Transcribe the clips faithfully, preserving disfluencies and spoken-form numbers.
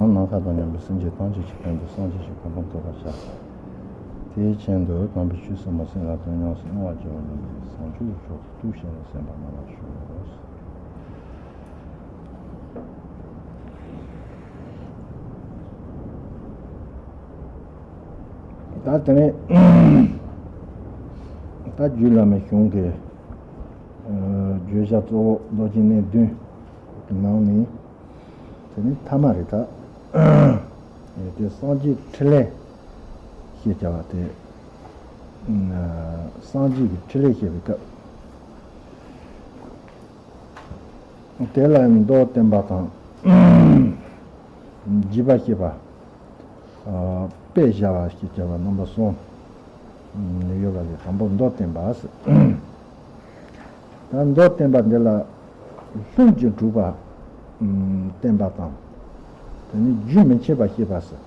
ནམ་མཁའ་དང་མཉམ་པའི་སེམས་ཅན་ཐམས་ཅད་ཀྱི་དོན་དུ་སངས་རྒྱས་ཀྱི་གོ་འཕང་ཐོབ་པར་བྱ། དེའི་ཆེད་དུ་དམ་པའི་ཆོས་སྲུང་བ་སེམས་ལ་དོན་ཉམས་སུ་བླང་བར་བགྱིའོ་སྙམ་པའི་བྱང་ཆུབ་ཀྱི་ཕྱོགས་སུ་གཏུགས་ཤིང་གསན་པ་གནང་བར་ཞུ། ད་དེ་ནས་ད་རྒྱུད་བླ་མའི་གཞུང་གི་ཨ་བརྗོད་བྱ་གཙོ་བོ་མདོ་རྒྱུད་གནས་བདུན་གྱི་ནང་ནས། དེ་ནི་ཐ་མ་རེད་ད། དེ་སངས་རྒྱས་ཕྲིན་ལས་ཞེས་བྱ་བ་དེ། སངས་རྒྱས་ཀྱི་ཕྲིན་ལས་བཤད་པའི་སྐབས། དེ་ལ་མདོར་བསྟན་པ་དང་། བརྗོད་པ་བཤད་པ། དཔེ་བཞག་པ་ཞེས་བྱ་བ་རྣམ་པ་གསུམ་ཡོད་པ་ལས་དང་པོ་མདོར་བསྟན་པ། ད་མདོར་བསྟན་པ་འདི་ལ་ལྷུན་གྱིས་གྲུབ་པ་བསྟན་པ་དང་། དེ་ནི་རྒྱུན་མི་འཆད་པ་བཤད་པ་ཟེར།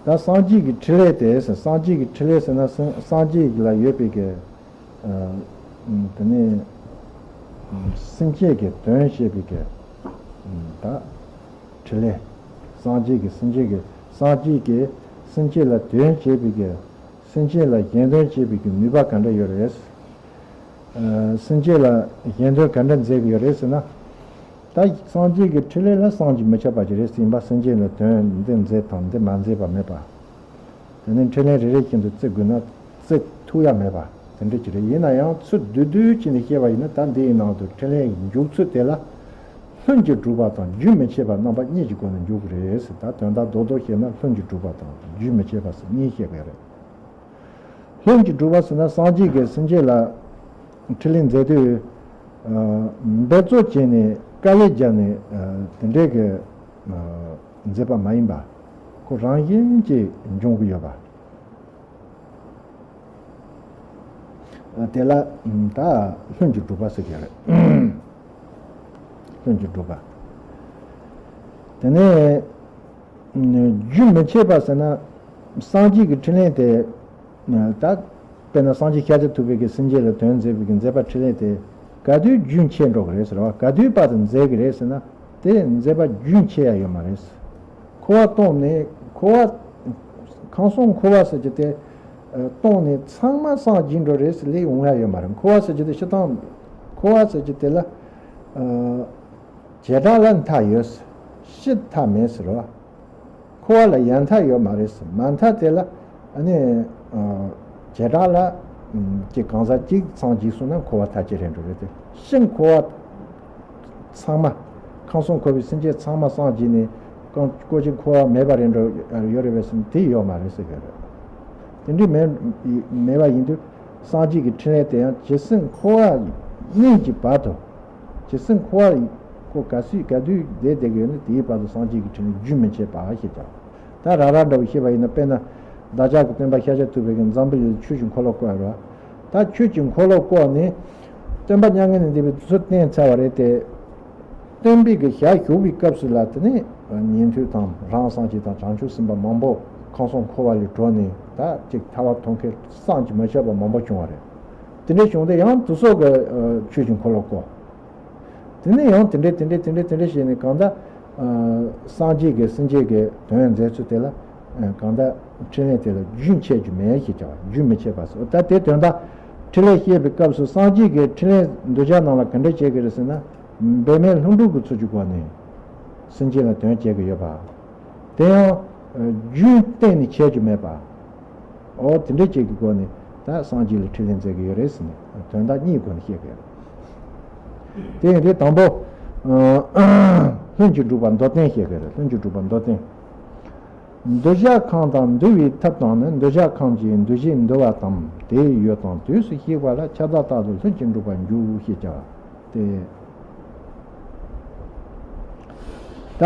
ད་སངས་རྒྱས་ཀྱི་ཕྲིན་ལས་དེ་ཟེར། སངས་རྒྱས་ཀྱི་ཕྲིན་ལས་ཟེར་ན་སངས་སངས་རྒྱས་ལ་ཡོད་པའི་གི་དེ་ནི་སེམས་ཅན་གྱི་དོན་བྱེད་པའི་གི་ད་ཕྲིན་ལས། སངས་རྒྱས་ཀྱི་སེམས་ཅན་གྱི་སངས་རྒྱས་ཀྱི་སེམས་ཅན་ལ་དོན་བྱེད་པའི་གི་སེམས་ཅན་ལ་གཞན་དོན་བྱེད་པའི་གི་ནུས་པ་ག་འདྲ་ཡོད་རེད། སེམས་ཅན་ལ་གཞན་དོན་ག་འདྲ་མཛད་ཀྱི་ཡོད་རེད་ཟེར་ན། ད་སངས་རྒྱས་ཀྱི་ཕྲིན་ལས་ལ་བསམ་གྱིས་མི་ཁྱབ་པ་ཅིག་རེད་ཟེར་ཡིན་པ། སེམས་ཅན་ལ་དོན་འདི་མཛད་དང་འདི་མ་མཛད་པ་མེད་པ། དེ་ནས་ཕྲིན་ལས་རེ་རེ་བཞིན་དུ་བརྩི་དགོས་ན་བརྩི་ཐུབ་ཡ་མེད་པ་དེ་འདྲ་ཅིག་རེད། ཡིན་ན་ཡང་ཚུར་བསྡུས་བསྡུས་བྱས་ནས་བཤད་པ་ཡིན་ན། ད་འདིའི་ནང་དུ་ཕྲིན་ལས་འཇུག་ཚུལ་དེ་ལ་ལྷུན་གྱིས་གྲུབ་པ་དང་རྒྱུན་མི་འཆད་པ་རྣམ་པ་གཉིས་ཀྱི་སྒོ་ནས་འཇུག་གི་རེད་ཟེར། ད་དོན་དག་རྡོག་རྡོག་བཤད་ན་ལྷུན་གྱིས་གྲུབ་པ་དང་རྒྱུན་མི་འཆད་པ་ཟེར་གཉིས་བཤད་དགོས་རེད། ལྷུན་གྱིས་གྲུབ་པ་ཟེར་ན་སངས་རྒྱས་ཀྱིས་སེམས་ཅན་ལ་ཕྲིན་ལས་མཛད་དུས། འབད་རྩོལ་བྱས་ནས་དཀའ་ལས་བརྒྱབ་ནས་དེ་འདྲའི་གི་མཛད་པ་མ་ཡིན་པ། ཁོ་རང་བཞིན་གྱིས་འབྱུང་གི་ཡོད་པ། དེ་ལ་ད་ལྷུན་གྱིས་གྲུབ་པ་ཟེར་གྱི་རེད། ལྷུན་གྱིས་གྲུབ་པ། དེ་ནས་རྒྱུན་མི་འཆད་པ་ཟེར་ན། སངས་རྒྱས་ཀྱི་ཕྲིན་ལས་དེ། ད་དཔེར་ན་སངས་རྒྱས་ཤཱཀྱ་ཐུབ་པའི་གི་སེམས་ཅན་ལ་དོན་མཛད་པའི་གི་མཛད་པ་ཕྲིན་ལས་དེ་ག་དུས་རྒྱུན་ཆད་འགྲོ་གི་རེད་ཟེར་བ། ག་དུས་བར་དུ་མཛད་གི་རེད་ཟེར་ན། དེ་མཛད་པ་རྒྱུན་ཆད་ཡ་ཡོད་མ་རེད། འཁོར་བ་སྟོངས་ནས་འཁོར་བ། ཁམས་གསུམ་འཁོར་བ་ཟེར་རྒྱུ་དེ་སྟོངས་ནས་ཚང་མ་སངས་རྒྱས་འགྲོ་རེད་ཟེར་ལས་འོང་ཡ་ཡོད་མ་རེད། འཁོར་བ་ཟེར་རྒྱུ་དེ་སྤྱིར་བཏང་འཁོར་བ་ཟེར་རྒྱུ་དེ་ལ། བྱེ་བྲག་ལ་མཐའ་ཡོད་ཟེར། སྤྱིར་མཐའ་མེད་ཟེར་བ། འཁོར་བ་ལ་ཡང་མཐའ་ཡོད་མ་རེད་ཟེར། མ་མཐའ་དེ་ལ་ཨ་ནི། བྱེ་བྲག་ལ་ཅིག་གང་ཟག་གཅིག་སངས་རྒྱས་སོང་ན་འཁོར་བ་མཐའ་ཅི་རེད་འགྲོ་རེད་དེ། སྤྱིར་འཁོར་བ་ཚང་མ། ཁམས་གསུམ་འཁོར་བའི་སེམས་ཅན་ཚང་མ་སངས་རྒྱས་ནས་ཀྱང་ཀོ་ཅི་འཁོར་བ་མེད་པ་རེད་འགྲོ་ཡོད་རེད་པས་ཟེར་ན་དེ་ཡོད་མ་རེད་ཟེར་གི་རེད། དེ་འདྲའི་མེད་མེད་པ་ཡིན་དུས་སངས་རྒྱས་ཀྱི་ཕྲིན་ལས་དེ་ཡང་ཇི་སྲིད་འཁོར་བ་གནས་ཀྱི་བར་དུ། ཇི་སྲིད་འཁོར་བ་ཁོ་ག་སྲིད་ག་དུས་བསྡད་བསྡད་ཀྱི་ཡོད་ན་དེའི་བར་དུ་སངས་རྒྱས་ཀྱི་ཕྲིན་ལས་རྒྱུན་མི་འཆད་པ་ཞེས་བྱ། ད་ར་ར་འདྲ་བོ་བཤད་པ་ཡིན་ན། དཔེར་ན་བདག་ཅག་གི་སྟོན་པ་ཤཱཀྱ་ཐུབ་པའི་གི་འཛམ་བུ་གླིང་ཆོས་ཀྱི་འཁོར་ལོ་བསྐོར་རོ། ད་ཆོས་ཀྱི་འཁོར་ལོ་བསྐོར་ནས་སྟོན་པ་མྱ་ངན་ལས་འདས་པའི་དུས་ཚོད་བསྟན་ཚར་བ་རེད་དེ། སྟོན་པའི་གི་ཞལ་བཞུགས་པའི་སྐབས་སུ་ལ་དེ་ནས་ཉན་ཐོས་དང་རང་སངས་རྒྱས་དང་བྱང་ཆུབ་སེམས་དཔའ་མང་པོ་ཁམས་གསུམ་འཁོར་བ་ལས་གྲོལ་ནས་ད་ཅིག་ཐར་པ་ཐོབ་མཁན་བསམ་གྱིས་མི་ཁྱབ་པ་མང་པོ་བྱུང་བ་རེད། དེ་འདྲའི་བྱུང་སྟེ་ཡང་དེ་ཚོ་གི་ཆོས་ཀྱི་འཁོར་ལོ་བསྐོར། དེ་ནས་ཡང་དེ་འདྲས་དེ་འདྲས་དེ་འདྲས་དེ་འདྲས་བྱས་ནས་གང་ལྟར། སངས་རྒྱས་ཀྱི་སེམས་ཅན་གྱི་དོན་མཛད་ཚུལ་དེ་ལ། གང་ལྟར་ཕྲིན་ལས་དེ་ལ་རྒྱུན་ཆད་རྒྱུ་མེད་ཞེས་བྱ་བ་རྒྱུན་མི་ཆད་པ་སོགས། ད་དེ་དོན་དག་ཕྲིན་ལས་བཤད་པའི་སྐབས་སུ་སངས་རྒྱས་ཀྱི་ཕྲིན་ལས་འདུལ་བྱ་རྣམས་ལ་ག་འདྲ་བྱེད་ཀྱི་རེད་ཟེར་ན། འབད་མེད་ལྷུན་གྲུབ་ཀྱི་ཚུལ་གྱི་སྒོ་ནས་སེམས་ཅན་ལ་དོན་བྱེད་ཀྱི་ཡོད་པ། དེ་ཡང་རྒྱུན་གཏན་ནས་ཆད་རྒྱུ་མེད་པ། འོ་དེ་འདྲ་ཅིག་གི་སྒོ་ནས་ད་སངས་རྒྱས་ལ་ཕྲིན་ལས་མཛད་ཀྱི་ཡོད་རེད་ཟེར་ནས་དོན་དག་གཉིས་སྒོ་ནས་བཤད་ཀྱི་ཡོད་རེད། དེ་ཡིན་དུས་དང་པོ། ལྷུན་གྱིས་གྲུབ་པ་མདོར་བསྟན་བཤད་ཀྱི་རེད། ལྷུན་གྱིས་གྲུབ་པ་མདོར་བསྟན། འདུལ་བྱ་གང་དང་འདུལ་བའི་ཐབས་དང་ནི། འདུལ་བྱ་གང་གིས་འདུལ་བྱེད་འདུལ་བ་དང་། དེའི་ཡུལ་དང་དུས་སུ་གཤེགས་པ་ལ། ཁྱབ་བདག་རྟག་ཏུ་ལྷུན་གྱིས་གྲུབ་པར་འགྱུར་ཞེས་བྱ་བ་སྟེ། ད་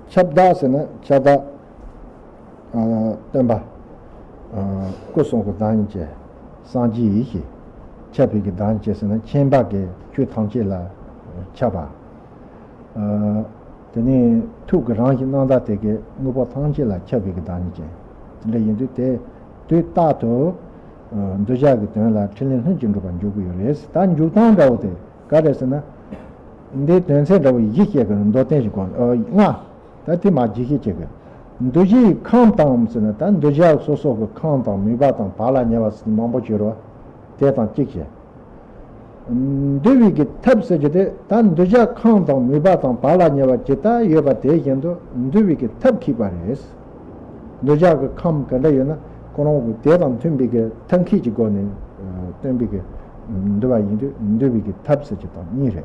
ཁྱབ་བདག་ཟེར་ན་ཁྱབ་བདག་སྟོན་པ། སྐུ་གསུང་གི་བདག་ཉིད་ཅན། སངས་རྒྱས་ཡེ་ཤེས། ཁྱབ་པའི་གི་བདག་ཉིད་ཅན་ཟེར་ན་མཁྱེན་པ་གི་ཆོས་ཐམས་ཅད་ལ་ཁྱབ་པ། དེ་ནས་ཐུགས་ཀྱི་རང་བཞིན་རྣམ་དག་དེ་གའི་དངོས་པོ་ཐམས་ཅད་ལ་ཁྱབ་པའི་གི་བདག་ཉིད་ཅན། དེ་འདྲ་ཡིན་དུས་དེ་དུས་རྟག་ཏུ་འདུལ་བྱ་གི་དོན་ལ་ཕྲིན་ལས་ལྷུན་གྱིས་འགྲུབ་པར་འཇུག་གི་ཡོད་རེད། ད་འཇུག་སྟངས་འདྲ་བོ་དེ་ག་རེ་ཟེར་ན། འདིའི་དོན་ཚན་འདྲ་བོ་བཞི་བཤད་དགོས་རེད། མདོ་བསྟན་གྱི་སྒོ་ནས། ཨ། ལྔ། ད་དེ་མ་བརྗེད་ཤེས་བྱེད་དགོས། འདུ་བྱེད་ཀྱི་ཁམས་དང་ཟེར་ན། ད་འདུ་བྱེད་སོ་སོ་གི་ཁམས་དང་མོས་པ་དང་བག་ལ་ཉལ་བ་ཟེར་མང་པོ་ཡོད་རེད་བ། དེ་དང་གཅིག་བྱས། འདུལ་བའི་གི་ཐབས་ཟེར་རྒྱུ་དེ། ད་འདུ་བྱེད་ཁམས་དང་མོས་པ་དང་བག་ལ་ཉལ་བ་ཇི་ལྟར་ཡོད་པ་དེ་བཞིན་དུ་འདུལ་བའི་གི་ཐབས་འཁྱེར་བ་རེད། འདུ་བྱེད་ཀྱི་ཁམས་ག་འདྲ་ཡོད་ན། ཁོ་རང་གི་དེ་དང་མཐུན་པའི་གི་ཐབས་མཁས་ཀྱི་སྒོ་ནས་སྟོན་པའི་གི་འདུལ་བ་ཡིན་དུས། འདུལ་བའི་གི་ཐབས་ཟེར་རྒྱུ་དང་གཉིས་རེད།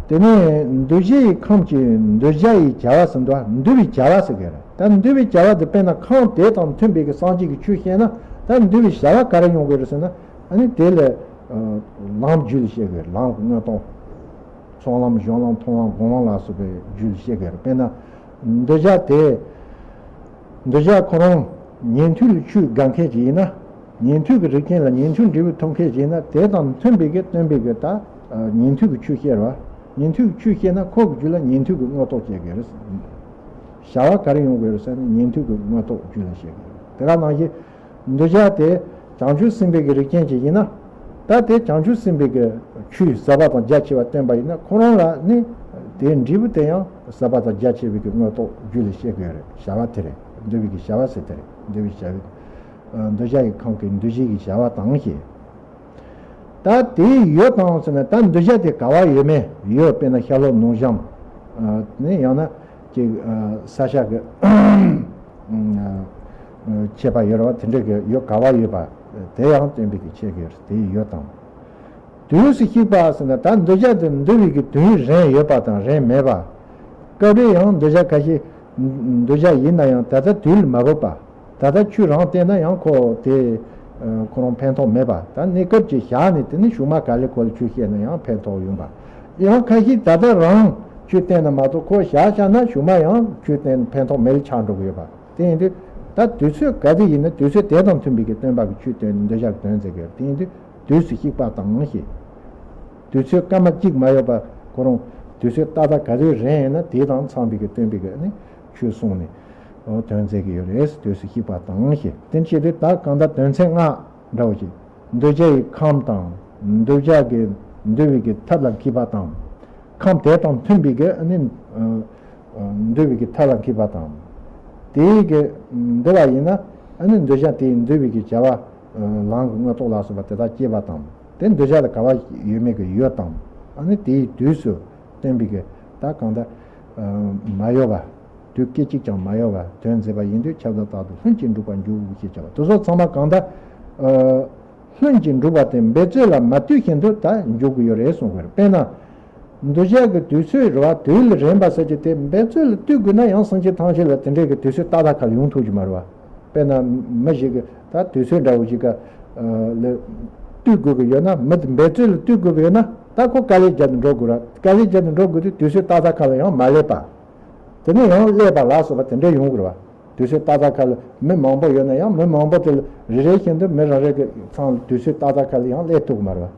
དེ་ནས་འདུ་བྱེད་ཀྱི་ཁམས་ཀྱི་འདུལ་བྱ་ཡི་བྱ་བ་ཟེར་འདུག་འདུལ་བའི་བྱ་བ་ཟེར་གི་རེད། ད་འདུལ་བའི་བྱ་བ་དེ་དཔེར་ན་ཁམས་དེ་དང་མཐུན་པའི་གི་སངས་རྒྱས་ཀྱི་ཆོས་བཤད་ན། ད་འདུལ་བའི་བྱ་བ་ག་རེ་ཡོང་གི་རེད་ཟེར་ན། ཨ་ནི་དེ་ལ་ལམ་རྒྱུད་ལ་བཤད་གི་རེད། ལམ་གྱི་དངོས་སྟོབས། ཚོགས་ལམ། སྦྱོར་ལམ། མཐོང་ལམ། སྒོམ་ལམ་ལ་སོགས་པའི་རྒྱུད་ལ་བཤད་གི་རེད། དཔེར་ན་འདུལ་བྱ་དེ། འདུལ་བྱ་ཁོ་རང་ཉན་ཐོས་ལ་ཆོས་དགའ་མཁན་ཅིག་ཡིན་ན། ཉན་ཐོས་ཀྱི་རིགས་ཅན་ལ་ཉན་ཐོས་འབྲས་བུ་ཐོབ་མཁན་ཅིག་ཡིན་ན། དེ་དང་མཐུན་པའི་གི་སྟོན་པའི་གི་ད་ཉན་ཐོས་ཀྱི་ཆོས་བཤད་རེད་བ། ཉན་ཐོས་ཀྱི་ཆོས་བཤད་ན་ཁོ་གི་རྒྱུད་ལ་ཉན་ཐོས་ཀྱི་དངོས་སྟོབས་སྐྱེ་གི་རེད། བྱ་བ་ག་རེ་ཡོང་གི་རེད་ཟེར་ན། ཉན་ཐོས་ཀྱི་དངོས་སྟོབས་རྒྱུད་ལ་སྐྱེ་གི་རེད། དེ་ག་ནང་བཞིན། འདུལ་བྱ་དེ་བྱང་ཆུབ་སེམས་དཔའི་གི་རིགས་ཅན་ཅིག་ཡིན་ན། ད་དེ་བྱང་ཆུབ་སེམས་དཔའི་གི་ཆོས་ཟབ་པ་དང་རྒྱ་ཆེ་བ་སྟོན་པ་ཡིན་ན། ཁོ་རང་ལ་ནི་དེའི་འབྲས་བུ་དེ་ཡང་ཟབ་པ་དང་རྒྱ་ཆེ་བའི་གི་དངོས་སྟོབས་རྒྱུད་ལ་སྐྱེ་གི་རེད། བྱ་བ་དེ་རེད། འདུལ་བའི་གི་བྱ་བ་ཟེར་དེ་རེད། འདུལ་བའི་བྱ་བ། འདུལ་བྱ་ཡི་ཁམས་ཀྱི་འདུལ་བྱེད་ཀྱི་བྱ་བ་དང་ཞེས། ད་དེའི་ཡུལ་དང་ཟེར་ན། ད་འདུལ་བྱ་དེ་ག་བ་ཡོད་མེད། ཡུལ་དཔེར་ན་ཤར་ལྷོ་ནུབ་བྱང་། ཨ། ནི་ཡང་ན་ཅིག་ཨ། ས་ཆ་གི་ཨ། ཁྱད་པར་ཡོད་རེད་བ། དེ་འདྲ་གི་ཡུལ་ག་བ་ཡོད་པ་དེ་ཡང་སྟོན་པའི་གི་ཆེད་ཀྱི་རེད། དེའི་ཡུལ་དང་། དུས་སུ་གཤེགས་པ་ཟེར་ན། ད་འདུལ་བྱ་དེ་འདུལ་བའི་གི་དུས་རན་ཡོད་པ་དང་རན་མེད་པ། སྐབས་རེ་ཡང་འདུལ་བྱ་ཁ་ཤས། འདུལ་བྱ་ཡིན་ན་ཡང་ད་ལྟ་དུས་ལ་མ་བབ་པ། ད་ལྟ་ཆོས་རང་བསྟན་ན་ཡང་ཁོ་དེ་ཁོ་རང་ཕན་ཐོགས་མེད་པ། ད་གནས་སྐབས་ཀྱི་བཞག་ནས། དེ་ནས་གཞུག་མ་ག་ལེ་གོ་ལེ་ཆོས་བཤད་ན་ཡང་ཕན་ཐོགས་ཡོང་པ། ཡང་ཁ་ཤས་ད་ལྟ་རང་ཆོས་བསྟན་ན་མ་གཏོགས། ཁོ་བཞག་བཞག་ན་གཞུག་མ་ཡང་ཆོས་བསྟན་ཕན་ཐོགས་མེད་ལ་ཆགས་འགྲོ་གི་ཡོད་པ། དེ་ཡིན་དུས་ད་དུས་ཚོད་ག་དུས་ཡིན་ན། དུས་ཚོད་དེ་དང་མཐུན་པའི་གི་སྟོན་པ་གི་ཆོས་སྟོན། འདུལ་བྱ་གི་དོན་མཛད་གི་ཡོད། དེ་ཡིན་དུས་དུས་སུ་གཤེགས་པ་དང་ཞེས། དུས་ཚོད་སྐར་མ་གཅིག་མ་ཡོད་པ། ཁོ་རང་དུས་ཚོད་ཏག་ཏག་ག་དུས་རན་ཡིན་ན། དེ་དང་འཚམས་པའི་གི་སྟོན་པའི་གི་ནི་ཆོས་གསུངས་ནས། འོ། དོན་མཛད་ཀྱི་ཡོད་རེད། དུས་སུ་གཤེགས་པ་དང་ཞེས། དེ་བྱས་དུས་ད་གང་ལྟར་དོན་ཚན་ལྔ་འདྲ་བོ་ཞིག་འདུལ་བྱ་ཡི་ཁམས་དང་། འདུལ་བྱ་གི་འདུལ་བའི་གི་ཐབས་ལ་མཁས་པ་དང་། ཁམས་དེ་དང་མཐུན་པའི་གི་ནི་འདུལ་བའི་གི་ཐབས་ལ་མཁས་པ་དང་། དེའི་གི་འདུལ་བ་ཡིན་ན། ཨ་ནི་འདུལ་བྱ་དེའི་འདུལ་བའི་གི་བྱ་བ་ལམ་གྱི་དངོས་སྟོབས་ལ་སོགས་པ་དེ་དག་སྐྱེས་པ་དང་། དེ་འདུལ་བྱ་དེ་ག་བ་ཡོད་མེད་ཀྱི་ཡུལ་དང་། ཨ་ནི་དེའི་དུས་སུ་སྟོན་པའི་གི་ད་གང་ལྟར་མ་ཡོད་པ། དུས་སྐད་ཅིག་ཀྱང་མ་ཡོད་པ་དོན་མཛད་པ་ཡིན་དུས། ཁྱབ་བདག་རྟག་ཏུ་ལྷུན་གྱིས་འགྲུབ་པར་འགྱུར་ཞེས་བྱ་བ་དེ་ཚོ་ཚང་མ་གང་ལྟར་ལྷུན་གྱིས་འགྲུབ་པ་དེ་འབད་རྩོལ་ལ་མ་ལྟོས་བཞིན་དུ་ད་འཇུག་གི་ཡོད་རེད་གསུང་གི་རེད། དཔེར་ན། འདུལ་བྱ་གི་དུས་ཚོད་རེད་བ། དུས་ལ་རན་པ་ཟེར་གྱི་དེ་འབད་རྩོལ་ལ་ལྟོས་དགོས་ན་ཡང་སེམས་ཅན་ཐམས་ཅད་ལ་དེ་འདྲའི་གི་དུས་ཚོད་ཏག་ཏག་ཁ་ལ་ཡོང་ཐུབ་ཀྱི་མ་རེད་བ། དཔེར་ན་མི་ཞིག་གི་ད་དུས་ཚོད་འདྲ་བོ་ཞིག་ག་ལ་ལྟོས་དགོས་ཀྱི་ཡོད་ན། མི་དེ་འབད་རྩོལ་ལ་ལྟོས་དགོས་ཀྱི་ཡོད་ན། ད་ཁོ་དཀའ་ལས་བརྒྱབ་ནས་འགྲོ་དགོས་ར། དཀའ་ལས་བརྒྱབ་ནས་འགྲོ་དགོས་དུས་དུས་ཚོད་ཏག་ཏག་ཁ་ལ་ཡང་མ་སླེབས་པ། དེ་ནས་ཡང་སླེབས་པ་ལ་སོགས་པ་དེ་འདྲ་ཡོང་གི་རེད་བ། དུས་ཚོད་ཏག་ཏག་ཁ་ལ་མི་མང་པོ་ཡོད་ན་ཡང་། མི་མང་པོ་དེ་ལ་རེ་རེ་བཞིན་དུ་མི་རེ་རེ་གི་ཚང་ལ་དུས་ཚོད་ཏག་ཏག་ཁ་ལ་ཡང་སླེབས་ཐུབ་ཀྱི་མ་རེད་བ།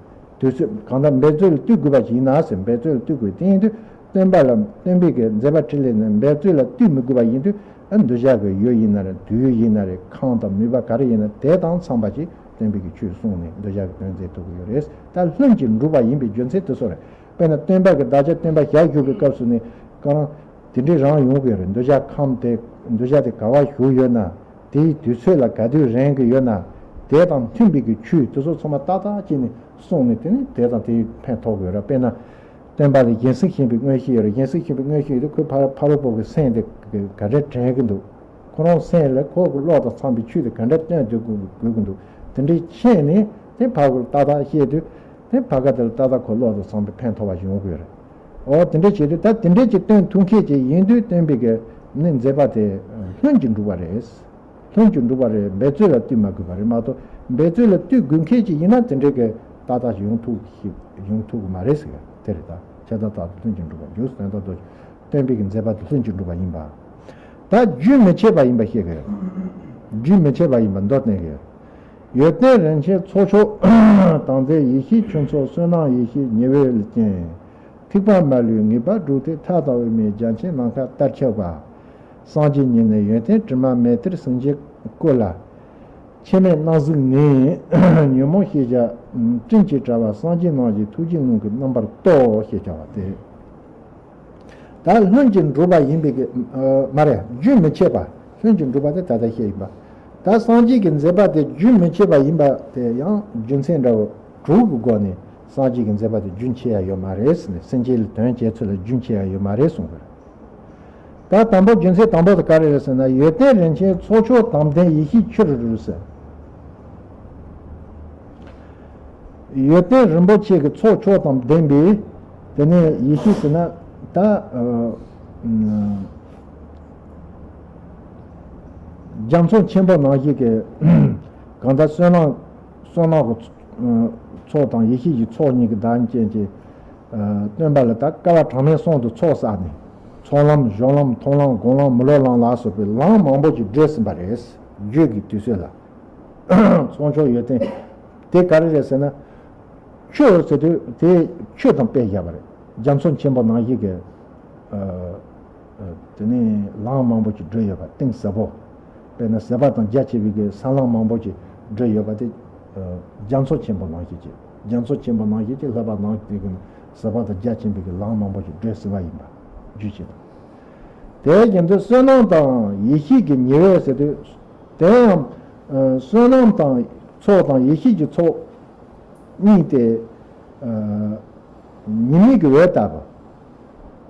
དུས་ཚོད་གང་ལྟར་འབད་རྩོལ་ལ་ལྟོས་དགོས་པ་ཞིག་ཡིན་ན་ཟེར། འབད་རྩོལ་ལ་ལྟོས་དགོས། དེ་ཡིན་དུས་སྟོན་པ་ལ། སྟོན་པའི་གི་མཛད་པ་འཕྲིན་ལས་ནི་འབད་རྩོལ་ལ་ལྟོས་མི་དགོས་པ་ཡིན་དུས། ཨ། འདུལ་བྱ་གི་ཡུལ་ཡིན་ན་རེད། དུས་ཡུན་ཡིན་ན་རེད། ཁམས་དང་མོས་པ་ག་རེ་ཡིན་ན་དེ་དང་འཚམས་པ་ཞིག་སྟོན་པའི་གི་ཆོས་གསུངས་ནས་འདུལ་བྱ་གི་དོན་མཛད་ཐུབ་ཀྱི་ཡོད་རེད། ད་ལྷུན་གྱིས་འགྲུབ་པ་ཡིན་པའི་རྒྱུ་མཚན་དེ་ཚོ་རེད། དཔེར་ན་སྟོན་པ་གི་བདག་ཅག་སྟོན་པ་ཞལ་བཞུགས་པའི་སྐབས་སུ་ནི་གང་རུང་དེ་འདྲའི་རང་ཡོང་གི་རེད། འདུལ་བྱ་ཁམས་དེ། འདུལ་བྱ་དེ་ག་བ་བཞུགས་ཡོད་ན། དེའི་དུས་ཚོད་ལ་ག་དུས་རན་གྱི་ཡོད་ན། དེ་དང་མཐུན་པའི་གི་ཆོས་དེ་ཚོ་ཚང་མ་ཏག་ཏག་བྱས་ནས་གསུངས་ནས། དེ་ནི་དེ་དང་དེའི་ཕན་ཐོགས་དགོས་ར། དཔེར་ན་སྟོན་པ་ལ་སྦྱིན་སྲེག་བྱེད་པའི་དངོས་གཞི་ཡོད་རེད། སྦྱིན་སྲེག་བྱེད་པའི་དངོས་གཞི་ཡོད་དུས་ཁོས་ཕ་ཕ་རོལ་པོ་གི་སེམས་དེ་ག་འདྲ་དྲན་གྱི་འདུག་ཁོ་རང་སེམས་ལ་ཁོ་གི་བློ་དང་འཚམས་པའི་ཆོས་དེ་ག་འདྲ་སྟོན་སྡོད་དགོས་དགོས་ཀྱི་འདུག་དེ་འདྲའི་མཁྱེན་ནས་དེ་ཕ་གི་ཏག་ཏག་བཤད་དུས། དེ་ཕ་ག་དེ་ལ་ཏག་ཏག་ཁོ་བློ་དང་འཚམས་པའི་ཕན་ཐོགས་པ་ཞིག་ཡོང་གི་ཡོད་རེད། འོ། དེ་འདྲ་བྱེད་དུས་ད་དེ་འདྲ་ཅིག་སྟོན་ཐུབ་མཁན་ཅིག་ཡིན་དུས། སྟོན་པའི་གི་ནི་མཛད་པ་དེ་ལྷུན་གྱིས་འགྲུབ་པ་རེད། ལྷུན་གྱིས་འགྲུབ་པ་རེད། འབད་རྩོལ་ལ་ལྟོས་མ་དགོས་པ་རེད་མ་གཏོགས། འབད་རྩོལ་ལ་ལྟོས་དགོས་མཁན་ཅིག་ཡིན་ན་དེ་འདྲའི་གི་ཏག་ཏག་ཅིག་ཡོང་ཐུབ་ཞིག་ཡོང་ཐུབ་ཀྱི་མ་རེད་ཟེར་གི། དེ་རེད། ད་ཁྱབ་བདག་རྟག་ཏུ་ལྷུན་གྱིས་འགྲུབ་པར་འགྱུར་ཟེར། དོན་དག་ཏུ་སྟོན་པའི་གི་མཛད་པ་དེ་ལྷུན་གྱིས་འགྲུབ་པ་ཡིན་པ། ད་རྒྱུན་མི་འཆད་པ་ཡིན་པ་ཤེས་དགོས། རྒྱུན་མི་འཆད་པ་ཡིན་པ་མདོར་བསྟན་གྱི་ཡོད། ཡོན་ཏན་རིན་ཆེན་ཚོགས་མཆོག་དང་མཛའ། ཡེ་ཤེས་ཆོས་ཚོགས་བསོད་ནམས་ཡེ་ཤེས་ཉི་འོད་ཅན། ཐེག་པ་མ་ལུས་ངེས་པར་བསྒྲུབས་ཏེ། མཐའ་དང་དབུས་མའི་རྒྱ་ཆེན་ནམ་མཁའ་ལྟར་ཁྱབ་པ། སངས་རྒྱས་ཉིད་ནི་ཡོན་ཏན་དྲི་མ་མེད་མཐར་སེམས་ཅན་ཀུན་ལ། ཕྱེ་མའི་སྣང་གཟུགས་ནི། ཉོན་མོངས་ཤེས་བྱ་སྤྲིན་གྱིས་བྲལ་བ་སངས་རྒྱས་རྣམས་ཀྱི་ཐུགས་རྗེའི་ཀློང་གི་རྣམ་པར་རྟོག་ཞེས་བྱ་བ་སྟེ། ད་ལྷུན་གྱིས་གྲུབ་པ་ཡིན་པའི་གི་ཨ་མ་རེད། རྒྱུན་མི་འཆད་པ། ལྷུན་གྱིས་གྲུབ་པ་དེ་ད་ལྟ་བཤད་ཡིན་པ། ད་སངས་རྒྱས་ཀྱི་མཛད་པ་དེ་རྒྱུན་མི་འཆད་པ་ཡིན་པ་དེ་ཡང་རྒྱུ་མཚན་འདྲ་བོ་དྲུག་གི་སྒོ་ནས་སངས་རྒྱས་ཀྱི་མཛད་པ་དེ་རྒྱུན་ཆད་ཡ་ཡོད་མ་རེད་ཟེར་ནས། སེམས་ཅན་ལ་དོན་བྱེད་ཚུལ་ལ་རྒྱུན་ཆད་ཡ་ཡོད་མ་རེད་གསུངས་པ་རེད། ད་དང་པོ་རྒྱུ་མཚན་དང་པོ་དེ་ག་རེ་རེད་ཟེར་ན། ཡོན་ཏན་རིན་ཆེན་ཚོགས་མཆོག་དང་ལྡན་ཡེ་ཤེས་ཁྱོད་རུ་ཟེར། ཡོན་ཏན་རིན་པོ་ཆེ་གི་ཚོགས་མཆོག་དང་ལྡན་པའི་དེ་ནས་ཡེ་ཤེས་ཟེར་ན། ད་ཨ་རྒྱ་མཚོ་ཆེན་པོ་ནང་བཞིན་གྱི་གང་ལྟར་བསོད་ནམས་བསོད་ནམས་ཀྱི་ཚོགས་དང་ཡེ་ཤེས་ཀྱི་ཚོགས་གཉིས་ཀྱི་བདག་ཉིད་ཅན་གྱི་ཨ་སྟོན་པ་ལ་ད་སྐལ་བ་གྲངས་མེད་གསུམ་དུ་ཚོགས་བསགས་ནས། ཚོགས་ལམ་གཞུང་ལམ་མཐོང་ལམ་སྒོམ་ལམ་མི་སློབ་ལམ་ལ་སོགས་པའི་ལམ་མང་པོ་ཞིག་བགྲོད་ཟིན་པ་རེད། རྒྱུད་ཀྱི་དུས་ཚོད་ལ། ཚོགས་མཆོག་ཡོན་ཏན་དེ་ག་རེ་རེད་ཟེར་ན། ཆོས་ཟེར་དུས་དེ་ཆོས་དང་དཔེ་བཞག་པ་རེད། རྒྱ་མཚོ་ཆེན་པོ་ནང་བཞིན་གྱི་ཨ་ཨ་དེ་ནས་ལམ་མང་པོ་ཞིག་བགྲོད་ཡོད་པ། གཏིང་ཟབ་པོ། དཔེར་ན་ཟད་པ་དང་རྒྱ་ཆེ་བའི་གི་ས་ལམ་མང་པོ་ཞིག་བགྲོད་ཡོད་པ་དེ་ཨ་རྒྱ་མཚོ་ཆེན་པོ་ནང་བཞིན་གྱི། རྒྱ་མཚོ་ཆེན་པོ་ནང་བཞིན་གྱི་ལྷག་པ་ནང་བཞིན་གྱི་ཟད་པ་དང་རྒྱ་ཆེན་པོའི་གི་ལམ་མང་པོ་ཞིག་བགྲོད་ཟིན་པ་ཡིན་པ། རྒྱུད་ཆེ་དང་། དེའི་རྒྱུ་མཚན་བསོད་ནམས་དང་ཡེ་ཤེས་ཀྱི་ཉེ་བའི་ཟེར་དུས། དེ་ཡང་ཨ་བསོད་ནམས་དང་ཚོགས་དང་ཡེ་ཤེས་ཀྱི་ཚོགས་གཉིས་དེ་ཨ་ཉི་མའི་གི་འོད་ལྟ་བུ།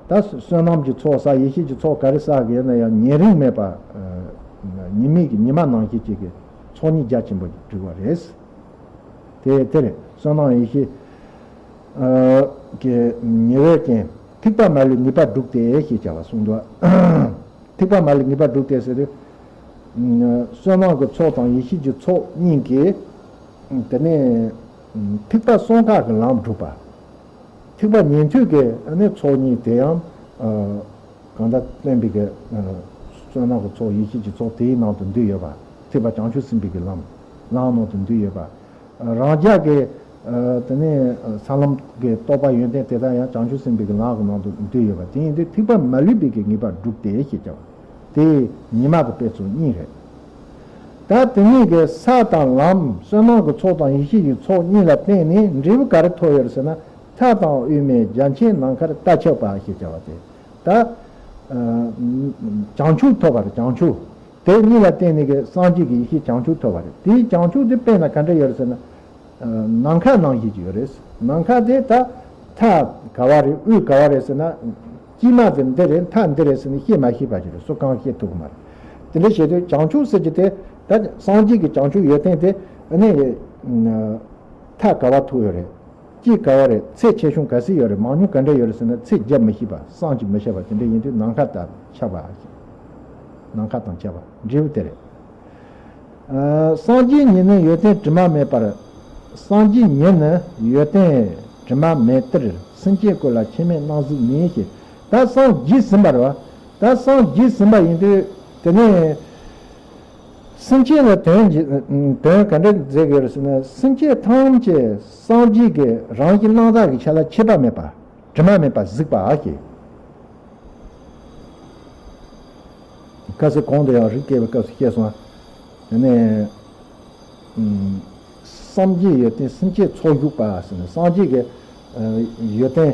ད་བསོད་ནམས་ཀྱི་ཚོགས་བསགས། ཡེ་ཤེས་ཀྱི་ཚོགས་ག་རེ་བསགས་ཀྱི་ཡོད་ན་ཡང་ཉེ་རིང་མེད་པ། ཨ་ཉི་མའི་གི་ཉི་མ་ནང་བཞིན་གྱི་གི་ཚོགས་གཉིས་རྒྱ་ཆེན་པོ་འགྲིག་པ་རེད། དེ་དེ་རེད། བསོད་ནམས་ཡེ་ཤེས་ཨ་གི་ཉེ་བའི་རྐྱེན། ཐེག་པ་མ་ལུས་ངེས་པར་སྒྲུབ་སྟེ་ཞེས་བྱ་བ་གསུངས་འདུག། ཐེག་པ་མ་ལུས་ངེས་པར་སྒྲུབ་སྟེ་ཟེར་དུས། ཨ་བསོད་ནམས་ཀྱི་ཚོགས་དང་ཡེ་ཤེས་ཀྱི་ཚོགས་གཉིས་ཀྱིས་དེ་ནས་ཐེག་པ་གསུམ་ཀ་གི་ལམ་སྒྲུབ་པ། ཐེག་པ་ཉན་ཐོས་ཀྱི་ཨ་ནི་ཚོགས་གཉིས་དེ་ཡང་ཨ་གང་ལྟར་བསྟན་པའི་གི་ཨ་བསོད་ནམས་ཀྱི་ཚོགས་ཡེ་ཤེས་ཀྱི་ཚོགས་དེའི་ནང་དུ་འདུས་ཡོད་པ། ཐེག་པ་བྱང་ཆུབ་སེམས་དཔའི་གི་ལམ་ལམ་ནང་དུ་འདུས་ཡོད་པ། རང་རྒྱལ་གྱི་ཨ་དེ་ནས་ས་ལམ་གྱི་རྟོགས་པ་ཡོན་ཏན་དེ་དག་ཡང་བྱང་ཆུབ་སེམས་དཔའི་གི་ལམ་གྱི་ནང་དུ་འདུས་ཡོད་པ། དེ་ཡིན་དུས་ཐེག་པ་མ་ལུས་པའི་གི་ངེས་པར་སྒྲུབ་སྟེ་ཞེས་བྱ་བ། དེ་ཉི་མ་དང་དཔེ་མཚོན་གཉིས་རེད། ད་དེ་གཉིས་ཀྱི་ས་དང་ལམ། བསོད་ནམས་ཀྱི་ཚོགས་དང་ཡེ་ཤེས་ཀྱི་ཚོགས་གཉིས་ལ་བརྟེན་ནས་འབྲས་བུ་ག་རེ་ཐོབ་ཡོད་རེད་ཟེར་ན། མཐའ་དང་དབུས་མའི་རྒྱ་ཆེན་ནམ་མཁར་རྟ་ཁྱབ་པ་ཞེས་བྱ་བ་སྟེ། ད་ཨ་བྱང་ཆུབ་ཐོབ་པ་རེད། བྱང་ཆུབ། དེ་གཉིས་ལ་བརྟེན་ནས་གི་སངས་རྒྱས་ཀྱི་ཡེ་ཤེས་བྱང་ཆུབ་ཐོབ་པ་རེད། དེའི་བྱང་ཆུབ་དེ་དཔེར་ན་ག་འདྲ་ཡོད་རེད་ཟེར་ན། ཨ་ནམ་མཁའ་ནང་བཞིན་གྱི་ཡོད་རེད། ནམ་མཁའ་དེ་ད་མཐའ་ག་བ་རེད། དབུས་ག་བ་རེད་ཟེར་ན། དཀྱིལ་མ་དེ་འདི་རེད། མཐའ་འདི་རེད་ཟེར་ནས་ཤེས་མ་ཤེས་པ་ཞིག་རེད། སུ་གང་ཤེས་ཐུབ་ཀྱི་མ་རེད། དེ་འདྲ་བྱེད་དུས་བྱང་ཆུབ་ཟེར་གྱི་དེ་ད་སངས་རྒྱས་ཀྱི་བྱང་ཆུབ་ཡོན་ཏན་དེ་ཨ་ནི་མཐའ་ག་བ་ཐུག་ཡོད་རེད། དཀྱིལ་ག་བ་རེད། ཚད་ཆེ་ཆུང་ག་ཚོད་ཡོད་རེད། མང་ཉུང་ག་འདྲ་ཡོད་རེད་ཟེར་ན། ཚད་བརྒྱབ་མི་ཤེས་པ། བསམ་གྱིས་མི་ཁྱབ་པ་དེ་འདྲ་ཡིན་དུས་ནམ་མཁའ་དང་ཁྱབ་པ། ནམ་མཁའ་དང་ཁྱབ་པ། འབྲས་བུ་དེ་རེད། ཨ་སངས་རྒྱས་ཉིད་ནི་ཡོན་ཏན་དྲི་མ་མེད་པར། སངས་རྒྱས་ཉིད་ནི་ཡོན་ཏན་དྲི་མ་མེད་དེར། སེམས་ཅན་ཀུན་ལ་ཁྱད་མེད་སྣང་གཟུགས་ནི་ཞེས། ད་སངས་རྒྱས་ཟིན་པ་རེད་བ། ད་སངས་རྒྱས་ཟིན་པ་ཡིན་དུས་དེ་ནས་སེམས་ཅན་ལ་དོན་གྱི་དོན་ག་འདྲ་མཛད་དགོས་རེད་ཟེར་ན། སེམས་ཅན་ཐམས་ཅད་སངས་རྒྱས་ཀྱི་རང་བཞིན་རྣམ་དག་གི་ཆ་ལ་ཁྱད་པར་མེད་པ། དྲི་མ་མེད་པར་གཟིགས་པ་ཞེས། སྐབས་སུ་གོང་དུ་ཡང་རིགས་བསྐྱེད་པའི་སྐབས་སུ་བཤད་སོང་། དེ་ནས་ཨུམ་སངས་རྒྱས་ཡོན་ཏན་སེམས་ཅན་ཚོགས་བཞུགས་པ་ཟེར་ནས། སངས་རྒྱས་ཀྱི་ཨ་ཡོན་ཏན་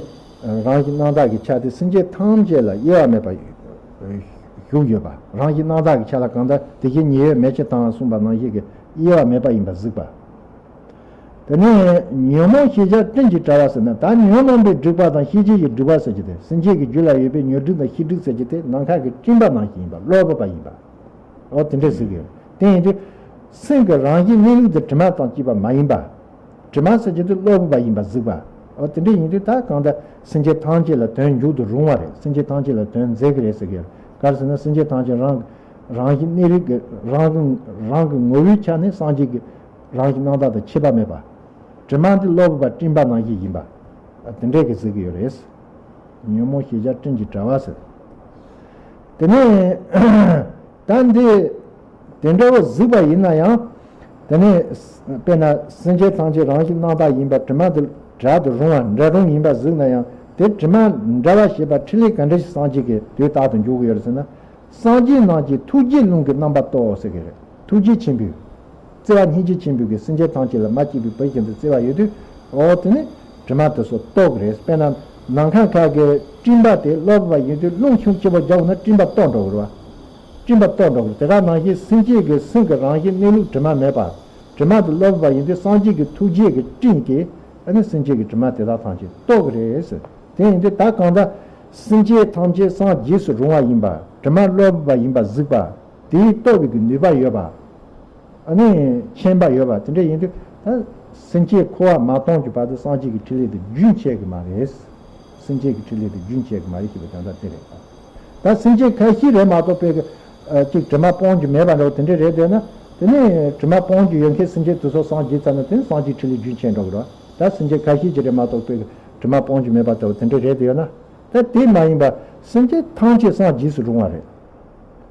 རང་བཞིན་རྣམ་དག་གི་ཆ་དེ་སེམས་ཅན་ཐམས་ཅད་ལ་དབྱེ་བ་མེད་པར་བཞུགས་ཡོད་པ། རང་བཞིན་རྣམ་དག་གི་ཆ་ལ་གང་ལྟར་དེ་བཞིན་ཉེ་བའི་མེ་ལྕེ་དང་གསུངས་པ་ནང་བཞིན་གྱི་དབྱེ་བ་མེད་པ་ཡིན་པར་གཟིགས་པ། དེ་ནས་ཉོན་མོངས་ཤེས་བྱ་སྤྲིན་གྱིས་བྲལ་བ་ཟེར་ན། ད་ཉོན་མོངས་པའི་སྒྲིབ་པ་དང་ཤེས་བྱའི་སྒྲིབ་པ་ཟེར་གྱི་དེ། སེམས་ཅན་གྱི་རྒྱུད་ལ་ཡོད་པའི་ཉོན་སྒྲིབ་དང་ཤེས་སྒྲིབ་ཟེར་གྱི་དེ་ནམ་མཁའ་གི་སྤྲིན་པ་ནང་བཞིན་ཡིན་པ། གློ་བུར་བ་ཡིན་པ། འོ་དེ་འདྲས་གཟིགས་ཡོད། དེ་ཡིན་དུས་སེམས་ཀྱི་རང་བཞིན་གནས་ལུགས་དེ་དྲི་མ་དང་བཅས་པ་མ་ཡིན་པ། དྲི་མ་ཟེར་གྱི་དེ་གློ་བུར་བ་ཡིན་པ་གཟིགས་པ། འོ་དེ་འདྲས་ཡིན་དུས་ད་གང་ལྟར་སེམས་ཅན་ཐམས་ཅད་ལ་དོན་འཇུག་ཏུ་རུང་བ་རེད། སེམས་ཅན་ཐམས་ཅད་ལ་དོན་མཛད་ཀྱི་རེད་ཟེར་གྱི་ཡོད། ག་རེ་ཟེར་ན། སེམས་ཅན་ཐམས་ཅད་རང་རང་བཞིན་གནས་ལུགས་ཀྱི་རང་རང་གི་ངོ་བོའི་ཆ་ནས་སངས་རྒྱས་ཀྱི་རང་བཞིན་རྣམ་དག་དང་ཁྱད་པར་མེད་པ། དྲི་མ་འདི་གློ་བུར་བ་སྤྲིན་པ་ནང་བཞིན་ཡིན་པ། དེ་འདྲས་ཀྱི་གཟིགས་ཀྱི་ཡོད་རེད། ཉོན་མོངས་ཤེས་བྱ་སྤྲིན་གྱིས་བྲལ་བ་ཟེར། དེ་ནས་ད་འདི་དེ་འདྲ་བོ་གཟིགས་པ་ཡིན་ན་ཡང་། དེ་ནས་དཔེར་ན་སེམས་ཅན་ཐམས་ཅད་རང་བཞིན་རྣམ་དག་ཡིན་པ། དྲི་མ་འདི་བྲལ་དུ་རུང་བ། འབྲལ་རུང་ཡིན་པ་གཟིགས་ན་ཡང་། དེ་དྲི་མ་བྲལ་བ་ཞེས་པ་འཕྲིན་ལས་ག་འདྲ་ཞིག་སངས་རྒྱས་ཀྱིས་དུས་རྟག་ཏུ་འཇུག་གི་ཡོད་རེད་ཟེར་ན། སངས་རྒྱས་རྣམས་ཀྱི་ཐུགས་རྗེའི་ཀློང་གི་རྣམ་པར་རྟོག་ཟེར་གྱི་རེད། ཐུགས་རྗེ་ཆེན་པོས། བརྩེ་བ་སྙིང་རྗེ་ཆེན་པོས་ཀྱི་སེམས་ཅན་ཐམས་ཅད་ལ་མ་སྐྱིད་པའི་བུ་བཞིན་དུ་བརྩེ་བ་ཡོད་དུས། འོ་དེ་ནི་དྲི་མ་དེ་ཚོ་གཏོར་གི་རེད། དཔེར་ན་ནམ་མཁའ་ཁ་གི་སྤྲིན་པ་དེ་གློ་བུར་བ་ཡིན་དུས་རླུང་ཤུགས་ཆེ་པོ་རྒྱག་ན་སྤྲིན་པ་གཏོར་འགྲོ་གི་རེད་བ། སྤྲིན་པ་གཏོར་འགྲོ་གི་རེད། དེ་ག་ནང་བཞིན་སེམས་ཅན་གྱི་སེམས་ཀྱི་རང་བཞིན་གནས་ལུགས་དྲི་མ་མེད་པ། དྲི་མ་དེ་གློ་བུར་བ་ཡིན་དུས་སངས་རྒྱས་ཀྱི་ཐུགས་རྗེ་གི་སྤྲིན་གྱིས་ཨ་ནི་སེམས་ཅན་གྱི་དྲི་མ་དེ་དག་ཐམས་ཅད་གཏོར་གི་རེད། དེ་ཡིན་དུས་ད་གང་ལྟར་སེམས་ཅན་ཐམས་ཅད་སངས་རྒྱས་སུ་རུང་བ་ཡིན་པ། དྲི་མ་གློ་བུར་བ་ཡིན་པ་གཟིགས་པ། དེས་གཏོར་བའི་གི་ནུས་པ་ཡོད་པ། ཨ་ནི་མཁྱེན་པ་ཡོད་པ་དེ་འདྲ་ཡིན་དུས། ད་སེམས་ཅན་འཁོར་བ་མ་སྟོངས་ཀྱི་བར་དུ་སངས་རྒྱས་ཀྱི་ཕྲིན་ལས་དེ་རྒྱུན་ཆད་ཀྱི་མ་རེད། སེམས་ཅན་གྱི་ཕྲིན་ལས་དེ་རྒྱུན་ཆད་ཀྱི་མ་རེད་ཞེས་པའི་དོན་དག་དེ་རེད། ད་སེམས་ཅན་ཁ་ཤས་རེད་མ་གཏོགས་པའི་གི་ཨ་ཅིག་དྲི་མ་སྤོང་རྒྱུ་མེད་པ་འདྲ་བོ་དེ་འདྲ་རེད་བསྡད་ན། དེ་ནས་དྲི་མ་སྤོང་རྒྱུ་ཡོད་མཁན་སེམས་ཅན་དེ་ཚོ་སངས་རྒྱས་ཚར་ན་དེ་ནི་སངས་རྒྱས་ཕྲིན་ལས་རྒྱུན་ཆད་འགྲོ་གི་རེད། ད་སེམས་ཅན་ཁ་ཤས་ཀྱི་རེད་མ་གཏོགས་པའི་གི་དྲི་མ་སྤོང་རྒྱུ་མེད་པ་འདྲ་བོ་དེ་འདྲ་རེད་བསྡད་ཡོད་ན། ད་དེ་མ་ཡིན་པ་སེམས་ཅན་ཐམས་ཅད་སངས་རྒྱས་སུ་རུང་བ་རེད།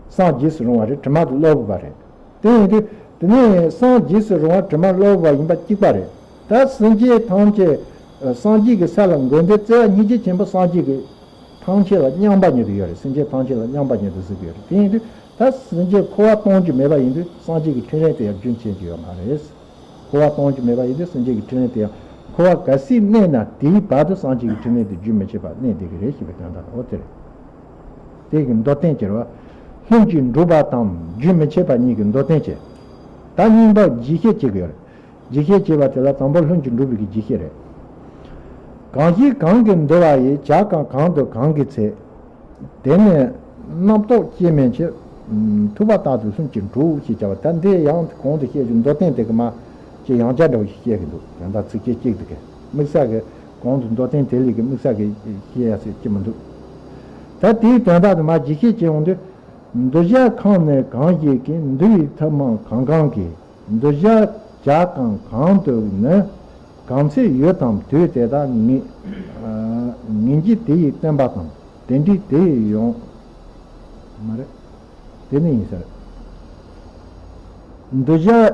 སངས་རྒྱས་སུ་རུང་བ་རེད། དྲི་མ་དེ་གློ་བུར་བ་རེད། དེ་ཡིན་དུས་དེ་ནས་སངས་རྒྱས་སུ་རུང་བ་དྲི་མ་གློ་བུར་བ་ཡིན་པ་གཅིག་པ་རེད། ད་སེམས་ཅན་ཐམས་ཅད་སངས་རྒྱས་ཀྱི་ས་ལ་འགོད་འདོད་བརྩེ་བ་སྙིང་རྗེ་ཆེན་པོ་སངས་རྒྱས་ཀྱི་ཐམས་ཅད་ལ་མཉམ་པ་ཉིད་དུ་ཡོད་རེད། སེམས་ཅན་ཐམས་ཅད་ལ་མཉམ་པ་ཉིད་དུ་གཟིགས་ཀྱི་ཡོད་རེད། དེ་ཡིན་དུས་ད་སེམས་ཅན་འཁོར་བ་སྟོང་རྒྱུ་མེད་པ་ཡིན་དུས་སངས་རྒྱས་ཀྱི་ཕྲིན་ལས་དེ་ཡང་རྒྱུན་ཆད་རྒྱུ་ཡོད་མ་རེད། འཁོར་བ་སྟོང་རྒྱུ་མེད་པ་ཡིན་དུས་སེམས་ཅན་གྱི་ཕྲིན་ལས་དེ་ཡང་འཁོར་བ་གལ་སྲིད་གནས་ན་དེའི་བར་དུ་སངས་རྒྱས་ཀྱི་ཕྲིན་ལས་དེ་རྒྱུན་མི་ཆད་པར་གནས་བསྡད་ཀྱི་རེད་ཞེས་པའི་དོན་དག་འོ་དེ་རེད། དེ་གི་མདོར་བསྟན་བྱེད་པ། ལྷུན་གྱིས་གྲུབ་པ་དང་རྒྱུན་མི་ཆད་པ་གཉིས་ཀྱི་མདོར་བསྟན་བྱེད། ད་གཉིས་པ་རྒྱས་བཤད་བྱེད་ཀྱི་ཡོད་རེད། རྒྱས་བཤད་བྱེད་པ་དེ་ལ་དང་པོ་ལྷུན་གྱིས་གྲུབ་པའི་གི་རྒྱས་བཤད་རེད། གང་ཞིག་གང་གིས་འདུལ་བ་ཡི། བྱ་གང་གང་དུ་གང་གིས་འཚེ། དེ་ནི་རྣམ་རྟོག་སྐྱེ་མེད་ཕྱིར། ཐུབ་པ་རྟག་ཏུ་ལྷུན་གྱིས་གྲུབ་ཞེས་བྱ་བ་ད་འདི་ཡང་གོང་དུ་བཤད་རྒྱུ་མདོར་བསྟན་དེ་གི་མ་ཅི་ཡང་བསྐྱར་འདྲ་བོ་ཞིག་བཤད་གི་འདུག་ཡང་དག་ཚིགས་བཅད་གཅིག་དེ་གི་དམིགས་བསལ་གི་གོང་དུ་མདོར་བསྟན་དེ་ལས་གི་དམིགས་བསལ་གི་བཤད་ཡ་ཟེར་གྱི་མི་འདུག་ད་དེའི་དོན་དག་དུ་མ་རྒྱས་བཤད་བྱེད་འོང་དུས། འདུལ་བྱ་ཁམས་ནི་གང་ཞིག་གི། འདུལ་བའི་ཐབས་མང་གང་གང་གིས། འདུལ་བྱ་བྱ་གང་གང་དུ་ནི། གང་ཚེ་ཡོད་དམ་དུས་དེ་དག་ངེས། ངེས་འབྱེད་དེ་ཡིས་བསྟན་པ་དང་། དེ་འདྲའི་དེ་ཡིས་ཡོང་། མ་རེད། དེ་ནི་ཡིན་ཟེར། འདུལ་བྱ་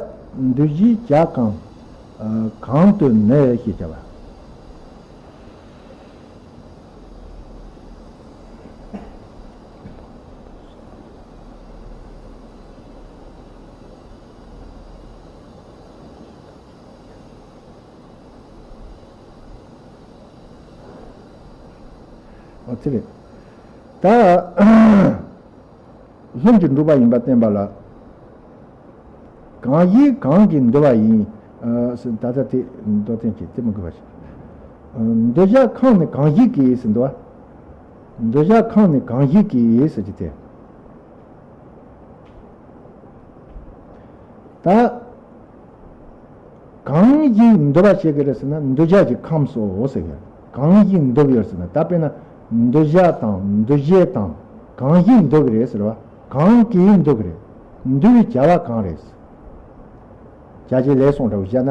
འདུལ་བྱའི་བྱ་གང་གང་དུ་ནི་ཞེས་བྱ་བ། ཨོ་དེ་རེད། ད་ལྷུན་གྱིས་གྲུབ་པ་ཡིན་པ་བསྟན་པ་ལ། གང་ཞིག་གང་གིས་འདུལ་བ་ཡིན། ཨ་ད་ལྟ་དེ་མདོར་བསྟན་གྱིས་དེ་མི་དགོས་པ་ཞིག་འདུལ་བྱ་ཁམས་ནི་གང་ཞིག་གིས་ཟེར་འདུལ་བ། འདུལ་བྱ་ཁམས་ནི་གང་ཞིག་གིས་ཟེར་གྱི་དེ། ད་གང་ཞིག་འདུལ་བ་བྱེད་ཀྱི་རེད་ཟེར་ན་འདུལ་བྱ་གྱི་ཁམས་སོ་ཟེར་གྱི་རེད། གང་ཞིག་འདུལ་གྱི་ཡོད་ཟེར་ན་ད་དཔེར་ན་འདུལ་བྱ་དང་འདུལ་བྱེད་དང་གང་ཞིག་འདུལ་གྱི་རེད་ཟེར་བ། གང་གིས་འདུལ་གྱི་རེད། འདུལ་བའི་བྱ་བ་གང་རེད། བྱ་བྱེད་ལས་གསུམ་འདྲ་བོ་བཤད་ན།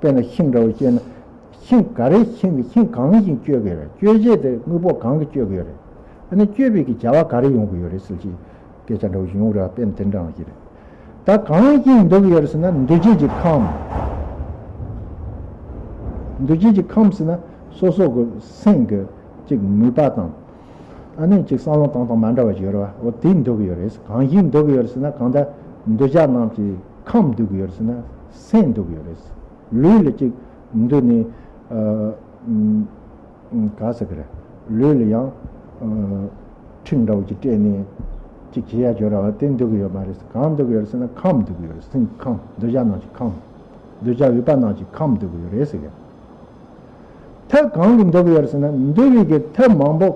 དཔེར་ན་ཤིང་འདྲ་བོ་བཤད་ན། ཤིང་ག་རེ་ཤིང་གི་ཤིང་གང་ཞིག་གཅོད་ཀྱི་ཡོད་རེད། གཅོད་བྱེད་དེ་དངོས་པོ་གང་གིས་གཅོད་ཀྱི་ཡོད་རེད། ཨ་ནི་གཅོད་པའི་གི་བྱ་བ་ག་རེ་ཡོང་གི་ཡོད་རེད་ཟེར་གྱི་སྐད་ཆ་འདྲ་བོ་ཞིག་ཡོང་རེད་བ། དཔེར་ན་དེ་འདྲ་ཞིག་རེད། ད་གང་ཞིག་འདུལ་གྱི་ཡོད་རེད་ཟེར་ན་འདུལ་བྱེད་ཀྱི་ཁམས། འདུལ་བྱེད་ཀྱི་ཁམས་ཟེར་ན་སོ་སོ་གི་སེམས་ཀྱི་ཅིག་མོས་པ་དང་། ཨ་ནི་ཅིག་བསམ་བློ་བཏང་སྟངས་མ་འདྲ་བ་ཞིག་ཡོད་རེད་བ། འོ་དེ་འདུལ་གྱི་ཡོད་རེད། གང་ཞིག་འདུལ་གྱི་ཡོད་རེད་ཟེར་ན་གང་ལྟར་འདུལ་བྱ་རྣམས་ཀྱི་ཁམས་འདུལ་གྱི་ཡོད་རེད་ཟེར་ན་སེམས་འདུལ་གྱི་ཡོད་རེད། ལུས་ལ་ཅིག་འདུལ་ནས་ཨ་ཨུམ་ག་ཟེར་གི་རེད། ལུས་ལ་ཡང་ཨ་ཁྲིམས་འདྲ་བོ་ཅིག་སྤྲད་ནས་ཅིག་བྱེད་ཡ་ཅིག་ཡོད་རེད་བ། དེ་འདུལ་གྱི་ཡོད་མ་རེད་ཟེར། གང་འདུལ་གྱི་ཡོད་རེད་ཟེར་ན་ཁམས་འདུལ་གྱི་ཡོད་རེད། སེམས་ཁམས་འདུལ་བྱ་རྣམས་ཀྱི་ཁམས། འདུལ་བྱ་འོས་པ་རྣམས་ཀྱི་ཁམས་འདུལ་གྱི་ཡོད་རེད་ཟེར་གི། ཐབས་གང་གིས་འདུལ་གྱི་ཡོད་རེད་ཟེར་ན་འདུལ་བའི་གི་ཐབས་མང་པོ།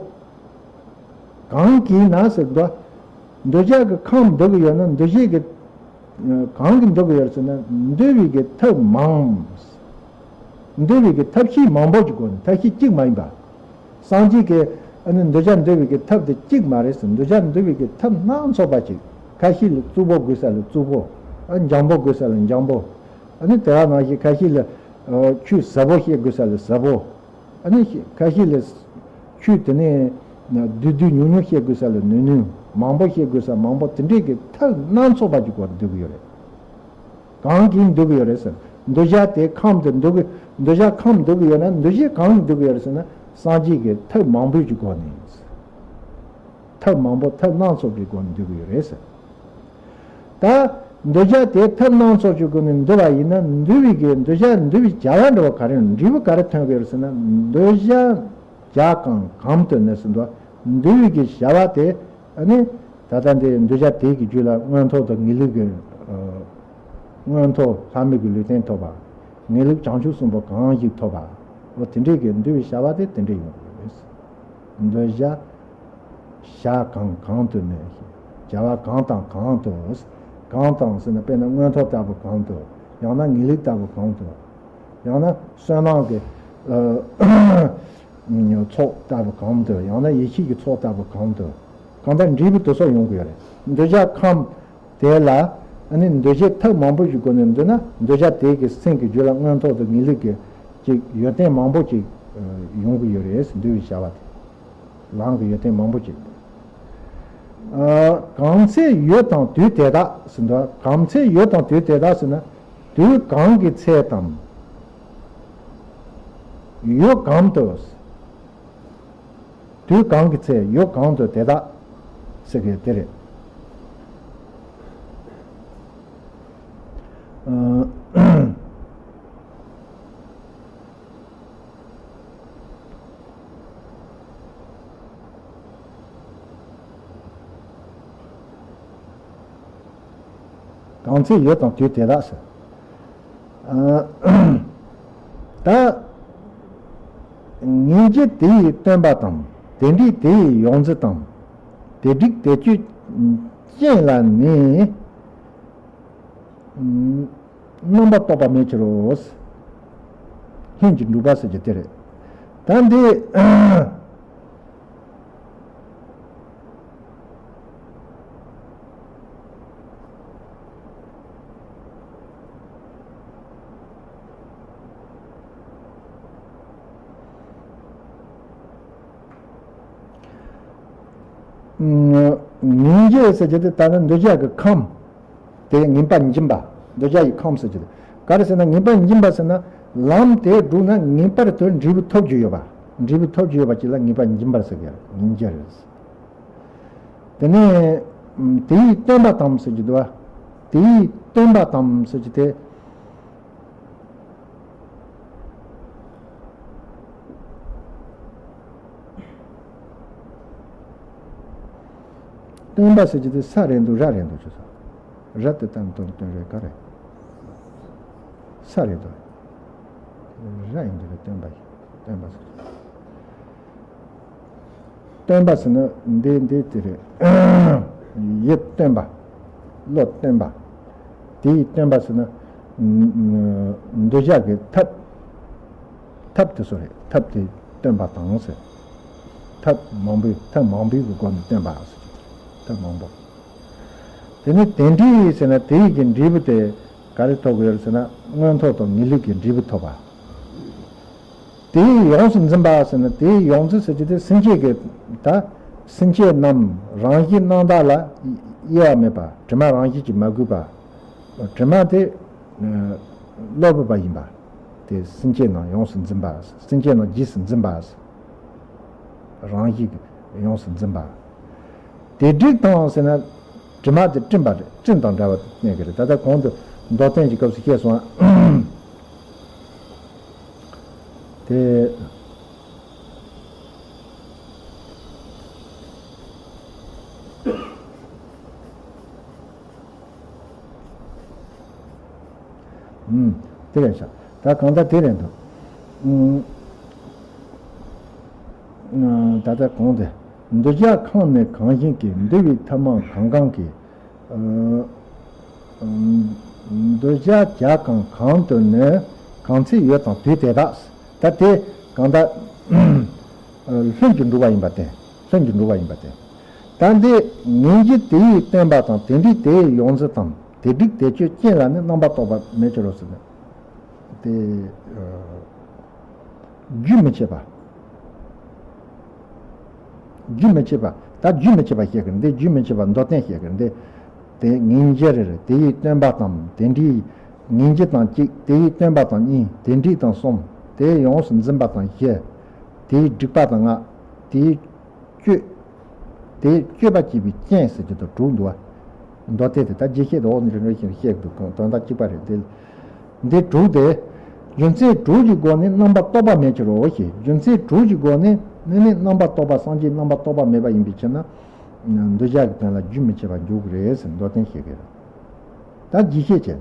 གང་གིས་ན་ཟེར་དུས། འདུལ་བྱ་གི་ཁམས་འདུལ་གྱི་ཡོད་ན་འདུལ་བྱེད་ཀྱི། གང་གིས་འདུལ་གྱི་ཡོད་རེད་ཟེར་ན་འདུལ་བའི་གི་ཐབས་མང་། འདུལ་བའི་གི་ཐབས་ཤེས་མང་པོ་ཅིག་དགོས་ནས་ཐབས་ཤེས་གཅིག་མ་ཡིན་པ། སངས་རྒྱས་ཀྱི་ཨ་ནི་འདུལ་བྱ་འདུལ་བའི་གི་ཐབས་དེ་གཅིག་མ་རེད་ཟེར། འདུལ་བྱ་འདུལ་བའི་གི་ཐབས་སྣ་ཚོགས་པ་ཅིག་ཁ་ཤས་ལ་རྩུབ་པོ་དགོས་ས་ལ་རྩུབ་པོ། ཨ་འཇམ་པོ་དགོས་ས་ལ་འཇམ་པོ། ཨ་ནི་དེ་ག་ནང་བཞིན་ཁ་ཤས་ལ་ཨ་ཆོས་ཟབ་པོ་བཤད་དགོས་ས་ལ་ཟབ་པོ། ཨ་ནི་ཁ་ཤས་ལ་ཆོས་དེ་ནས་བསྡུས་བསྡུས་ཉུང་ཉུང་བཤད་དགོས་ས་ལ་ནུས་ནུས། མང་པོ་བཤད་དགོས་ས་མང་པོ། དེ་འདྲས་ཀྱི་ཐབས་སྣ་ཚོགས་པ་ཅིག་སྒོ་ནས་འདུལ་གྱི་ཡོད་རེད། གང་གིས་འདུལ་གྱི་ཡོད་རེད་ཟེར། འདུལ་བྱ་དེ་ཁམས་དེ་འདུལ་གྱི། འདུལ་བྱ་ཁམས་འདུལ་གྱི་ཡོད་ན་འདུལ་བྱེད་གང་གིས་འདུལ་གྱི་ཡོད་རེད་ཟེར་ན་སངས་རྒྱས་ཀྱི་ཐབས་མང་པོའི་གི་སྒོ་ནས། ཐབས་མང་པོ་ཐབས་སྣ་ཚོགས་པའི་སྒོ་ནས་འདུལ་གྱི་ཡོད་རེད་ཟེར། ད་ འདོད་བྱ་དེ་ཐབས་སྣ་ཚོགས་ཀྱི་སྒོ་ནས་འདུལ་བ་ཡིན་ན། འདུལ་བའི་གི་འདོད་བྱ་འདུལ་བའི་བྱ་བ་འདྲ་བ་ག་རེ་ཡོད། འབྲས་བུ་ག་རེ་ཐོན་གི་ཡོད་ཟེར་ན། འདོད་བྱ་བྱ་གང་གང་དུ་ནི་ཟེར་འདུག་འདུལ་བའི་གི་བྱ་བ་དེ། ཨ་ནི་ད་ལྟ་འདི་འདོད་བྱ་དེ་གི་རྒྱུད་ལ་མངོན་མཐོ་དང་ངེས་ལུགས་ཀྱི། ཨ། མངོན་མཐོ་ལྷ་མོའི་གི་ལུས་རྟེན་ཐོབ་པ། ངེས་ལུགས་བྱང་ཆུབ་གསུམ་པོ་གང་ཞིག་ཐོབ་པ། འོ་དེ་འདྲའི་གི་འདུལ་བའི་བྱ་བ་དེ་དེ་འདྲ་ཡོང་གི་ཡོད་རེད། འདོད་བྱ། བྱ་གང་གང་དུ་ནི། བྱ་བ་གང་དང་གང་དུ། གང་དང་ཟེར་ན་དཔེར་ན་མངོན་མཐོ་ལྟ་བུ་གང་དུ། ཡང་ན་ངེས་ལུགས་ལྟ་བུ་གང་དུ། ཡང་ན་བསོད་ནམས་ཀྱི། ཨ། ཚོགས་ལྟ་བུ་གང་དུ། ཡང་ན་ཡེ་ཤེས་ཀྱི་ཚོགས་ལྟ་བུ་གང་དུ། གང་ལྟར་འབྲས་བུ་དེ་སོགས་ཡོང་གི་ཡོད་རེད། འདོད་བྱ་ཁམས་དེ་ལ། ཨ་ནི་འདོད་བྱའི་ཐབས་མང་པོ་ཞིག་སྒོ་ནས་འདུལ་ན། འདོད་བྱ་དེ་གི་སེམས་ཀྱི་རྒྱུད་ལ་མངོན་མཐོ་དང་ངེས་ལུགས་ཀྱི་ཅིག་ཡོན་ཏན་མང་པོ་ཅིག་ཡོང་གི་ཡོད་རེད། འདུལ་བའི་བྱ་བ་དེ། ལམ་གྱི་ཡོན་ཏན་མང་པོ་ཅིག་ཨ། གང་ཚེ་ཡོད་དང་དུས་དེ་དག་ཟེར་འདུག་གང་ཚེ་ཡོད་དང་དུས་དེ་དག་ཟེར་ན། དུས་གང་གི་ཚེ་དང་། ཡུལ་གང་དུ། དུས་གང་གི་ཚེ་ཡུལ་གང་དུ་དེ་དག་ཟེར་གི་དེ་རེད། ཨ། གང་ཚེ་ཡོད་དང་དུས་དེ་དག་ཟེར། ཨ། ད། ངེས་འབྱེད་དེ་ཡི་སྟོན་པ་དང་། དེ་འདྲའི་དེ་ཡི་ཡོངས་འཛིན་དང་། དེ་སྒྲིབ་དེ་གཅོད་ཅན་ལ་ནི། རྣམ་པར་རྟོག་པ་མེད་ཕྱིར་རོ། ལྷུན་གྱིས་གྲུབ་པ་ཟེར་གྱི་དེ་རེད། ད་འདི། ངེས་འབྱེད་ཟེར་གྱི་དེ་ད་ནི་འདོད་བྱ་གི་ཁམས། དེ་ངེས་པ་འབྱིན་པ། འདོད་བྱ་ཡི་ཁམས་ཟེར་གྱི་དེ། ག་རེ་ཟེར་ན་ངེས་པ་འབྱིན་པ་ཟེར་ན། ལམ་དེ་བསྒྲུབས་ན་ངེས་པར་དུ་འབྲས་བུ་ཐོབ་རྒྱུ་ཡོད་པ། འབྲས་བུ་ཐོབ་རྒྱུ་ཡོད་པ་ཅིག་ལ་ངེས་པ་འབྱིན་པ་ཟེར་གྱི་ཡོད་རེད། ངེས་འབྱེད་རེད། དེ་ནས་དེ་ཡི་སྟོན་པ་དང་ཟེར་གྱི་འདུག་བ། དེ་ཡི་སྟོན་པ་དང་ཟེར་གྱི་དེ། སྟོན་པ་ཟེར་གྱི་དེ་ས་རེད་འདུག་ར་རེད་འདུག་ཅེས་སོ། ར་དེ་ལྟར་དོན་སྟོན་རེད་ག་རེད། ས་རེད་འདུག་ར་ཡིན་འདུག་རེད། སྟོན་པ་ཡིན། སྟོན་པ་ཟེར་གྱི། སྟོན་པ་ཟེར་ན་འདི་འདི་དེ་རེད། ཡིད་རྟོན་པ། བློ་རྟོན་པ། དེ་ཡི་སྟོན་པ་ཟེར་ན། འདོད་བྱ་གི་ཐབས། ཐབས་དེ་ཚོ་རེད། ཐབས་དེ་སྟོན་པ་དང་ཟེར། ཐབས་མང་པོའི་ཐབས་མང་པོའི་གི་སྒོ་ནས་སྟོན་པ་ཟེར་གྱི་རེད། ཐབས་མང་པོ། དེ་ནས་དེ་འདྲའི་ཟེར་ན་དེ་ཡི་གི་འབྲས་བུ་དེ་ག་རེ་ཐོབ་དགོས་ཡོད་ཟེར་ན། མངོན་མཐོ་དང་ངེས་ལུགས་ཀྱི་འབྲས་བུ་ཐོབ་པ། དེའི་ཡོངས་སུ་འཛིན་པ་ཟེར་ན། དེའི་ཡོངས་འཛིན་ཟེར་གྱི་དེ་སེམས་བསྐྱེད་ཀྱི། ད་སེམས་བསྐྱེད་རྣམས་རང་བཞིན་རྣམ་དག་ལ་དབྱེ་བ་མེད་པ། དྲི་མ་རང་བཞིན་གྱིས་མ་གོས་པ། དྲི་མ་དེ་སློབ་པ་ཡིན་པ། དེ་སེམས་བསྐྱེད་རྣམས་ཡོངས་སུ་འཛིན་པ། སེམས་བསྐྱེད་རྣམས་རྗེས་སུ་འཛིན་པ། རང་བཞིན་གྱིས་ཡོངས་སུ་འཛིན་པ། དེ་སྒྲིབ་དང་ཟེར་ན། དྲི་མ་དེ་བསྐྲུན་པ་རེད། བསྐྲུན་དང་བྲལ་བ་གནས་ཀྱི་རེད། ད་ལྟ་གོང་དུ་མདོ་བསྟན་གྱི་སྐབས་སུ་བཤད་སོང་ང་། དེ། ཨུམ། དེ་རེད་ཤག་ད་གང་ལྟར་དེ་རེད་འདུག་ཨུམ། ད་ལྟ་གོང་དེ། འདོད་བྱ་ཁམས་ནི་གང་ཞིག་གི། འདུལ་བའི་ཐབས་མང་གང་གང་གིས། ཨ། འདོད་བྱ་བྱ་གང་གང་དུ་ནི། གང་ཚེ་ཡོད་དང་དུས་དེ་དག་ད་དེ་གང་ལྟར་ལྷུན་གྱིས་འགྲུབ་པ་ཡིན་པ་དེ། ལྷུན་གྱིས་འགྲུབ་པ་ཡིན་པ་དེ། ད་འདི་ངེས་འབྱེད་དེ་ཡི་སྟོན་པ་དང་། དེ་འདྲའི་དེ་ཡི་ཡོངས་འཛིན་དང་། དེ་སྒྲིབ་དེ་གཅོད་ཅན་ལ་ནི། རྣམ་པར་རྟོག་པ་མེད་ཕྱིར་རོ་ཟེར་ནས། དེ། ཨ། རྒྱུན་མི་འཆད་པ། རྒྱུན་མི་འཆད་པ། ད་རྒྱུན་མི་འཆད་པ་བཤད་ཀྱི་རེད། འདི་རྒྱུན་མི་འཆད་པ་མདོར་བསྟན་བཤད་ཀྱི་རེད། འདི། དེ་ངེས་འབྱེད་རེ་རེ། དེ་ཡི་སྟོན་པ་དང་། དེ་འདྲའི། ངེས་འབྱེད་དང་གཅིག་དེ་ཡི་སྟོན་པ་དང་གཉིས། དེ་འདྲའི་དང་གསུམ། དེ་ཡོངས་སུ་འཛིན་པ་དང་བཞི། དེ་ཡི་སྒྲིབ་པ་དང་ལྔ། དེ་ཡི་གཅོད། དེ་གཅོད་པ་བྱེད་པའི་རྐྱེན་ཟེར་གྱི་དང་དྲུག་འདུག་བ། མདོར་བསྟན་དེ་ད་རྗེས་ཤད་དུ་འོག་ནས་རིམ་རིམ་བཞིན་བཤད་དགོས་དོན་དག་གཅིག་པ་རེད་དེ། འདི་དྲུག་སྟེ། རྒྱུ་མཚན་དྲུག་གི་སྒོ་ནས་རྣམ་པར་རྟོག་པ་མེད་ཕྱིར་རོ་ཞེས་རྒྱུ་མཚན་དྲུག་གི་སྒོ་ནས་ནི་ནི་རྣམ་པར་རྟོག་པ་སངས་རྒྱས་རྣམ་པར་རྟོག་པ་མེད་པ་ཡིན་པའི་ཕྱིར་ན། འདོད་ཆགས་ཀྱི་དོན་ལ་རྒྱུན་མི་འཆད་པར་འཇུག་གི་རེད་ཟེར་མདོར་བསྟན་བཤད་ཀྱི་རེད། ད་རྗེས་ཤད་བྱས།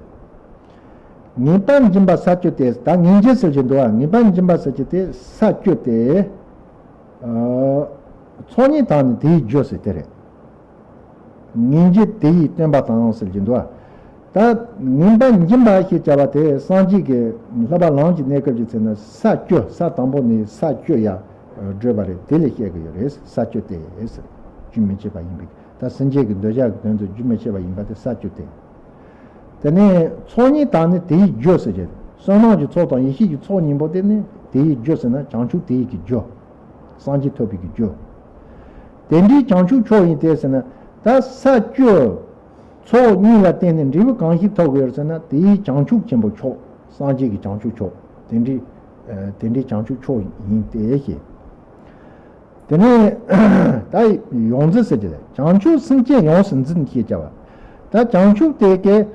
ངེས་པར་འབྱིན་པ་ས་བཅུ་སྟེ། ད་ངེས་འབྱིན་ཟེར་གྱི་འདུག་བ། ངེས་པར་འབྱིན་པ་ཟེར་གྱི་དེ་ས་བཅུ་སྟེ། ཚོགས་གཉིས་དང་ནི་དེ་ཡི་རྒྱུ་ཟེར་དེ་རེད། ངེས་འབྱིན་དེ་ཡིས་སྟོན་པ་དང་ཟེར་གྱི་འདུག་བ། ད་ངེས་པར་འབྱིན་པ་ཞེས་བྱ་བ་དེ་སངས་རྒྱས་ཀྱི་བསླབ་པ་ལམ་གྱི་གནས་སྐབས་ཀྱི་ཚེ་ན་ས་བཅུ་ས་དང་པོ་ནས་ས་བཅུ་ཡར་བགྲོད་པ་རེད། དེ་ལས་བཤད་ཀྱི་ཡོད་རེད། ས་བཅུ་སྟེ་ཟེར། རྒྱུན་མི་འཆད་པ་ཡིན་པས་ད་སེམས་ཅན་གྱི་འདོད་ཆགས་ཀྱི་དོན་དུ་རྒྱུན་མི་འཆད་པ་ཡིན་པ་དེ་ས་བཅུ་སྟེ། དེ་ནས་ཚོགས་གཉིས་དང་ནི་དེ་ཡི་རྒྱུ་ཟེར་གྱི། བསོད་ནམས་ཀྱི་ཚོགས་དང་ཡེ་ཤེས་ཀྱི་ཚོགས་གཉིས་པོ་དེ་ནི་དེ་ཡི་རྒྱུ་ཟེར་ན་བྱང་ཆུབ་དེ་ཡི་གི་རྒྱུ། སངས་རྒྱས་ཐོབ་པའི་གི་རྒྱུ། དེ་འདྲའི་བྱང་ཆུབ་མཆོག་ཡིན་ཏེ་ཟེར་ན། ད་ས་བཅུ། ཚོགས་གཉིས་ལ་བརྟེན་ནས་འབྲས་བུ་གང་ཞིག་ཐོབ་དགོས་ཟེར་ན་དེ་ཡི་བྱང་ཆུབ་ཆེན་པོ་མཆོག་སངས་རྒྱས་ཀྱི་བྱང་ཆུབ་མཆོག་དེ་འདྲའི། དེ་འདྲའི་བྱང་ཆུབ་མཆོག་ཡིན་ཏེ་ཞེས། དེ་ནས་ད་ཡོངས་འཛིན་ཟེར་གྱི་རེད། བྱང་ཆུབ་སེམས་ཅན་ཡོངས་སུ་འཛིན་ཞེས་བྱ་བ། ད་བྱང་ཆུབ་དེ་གས་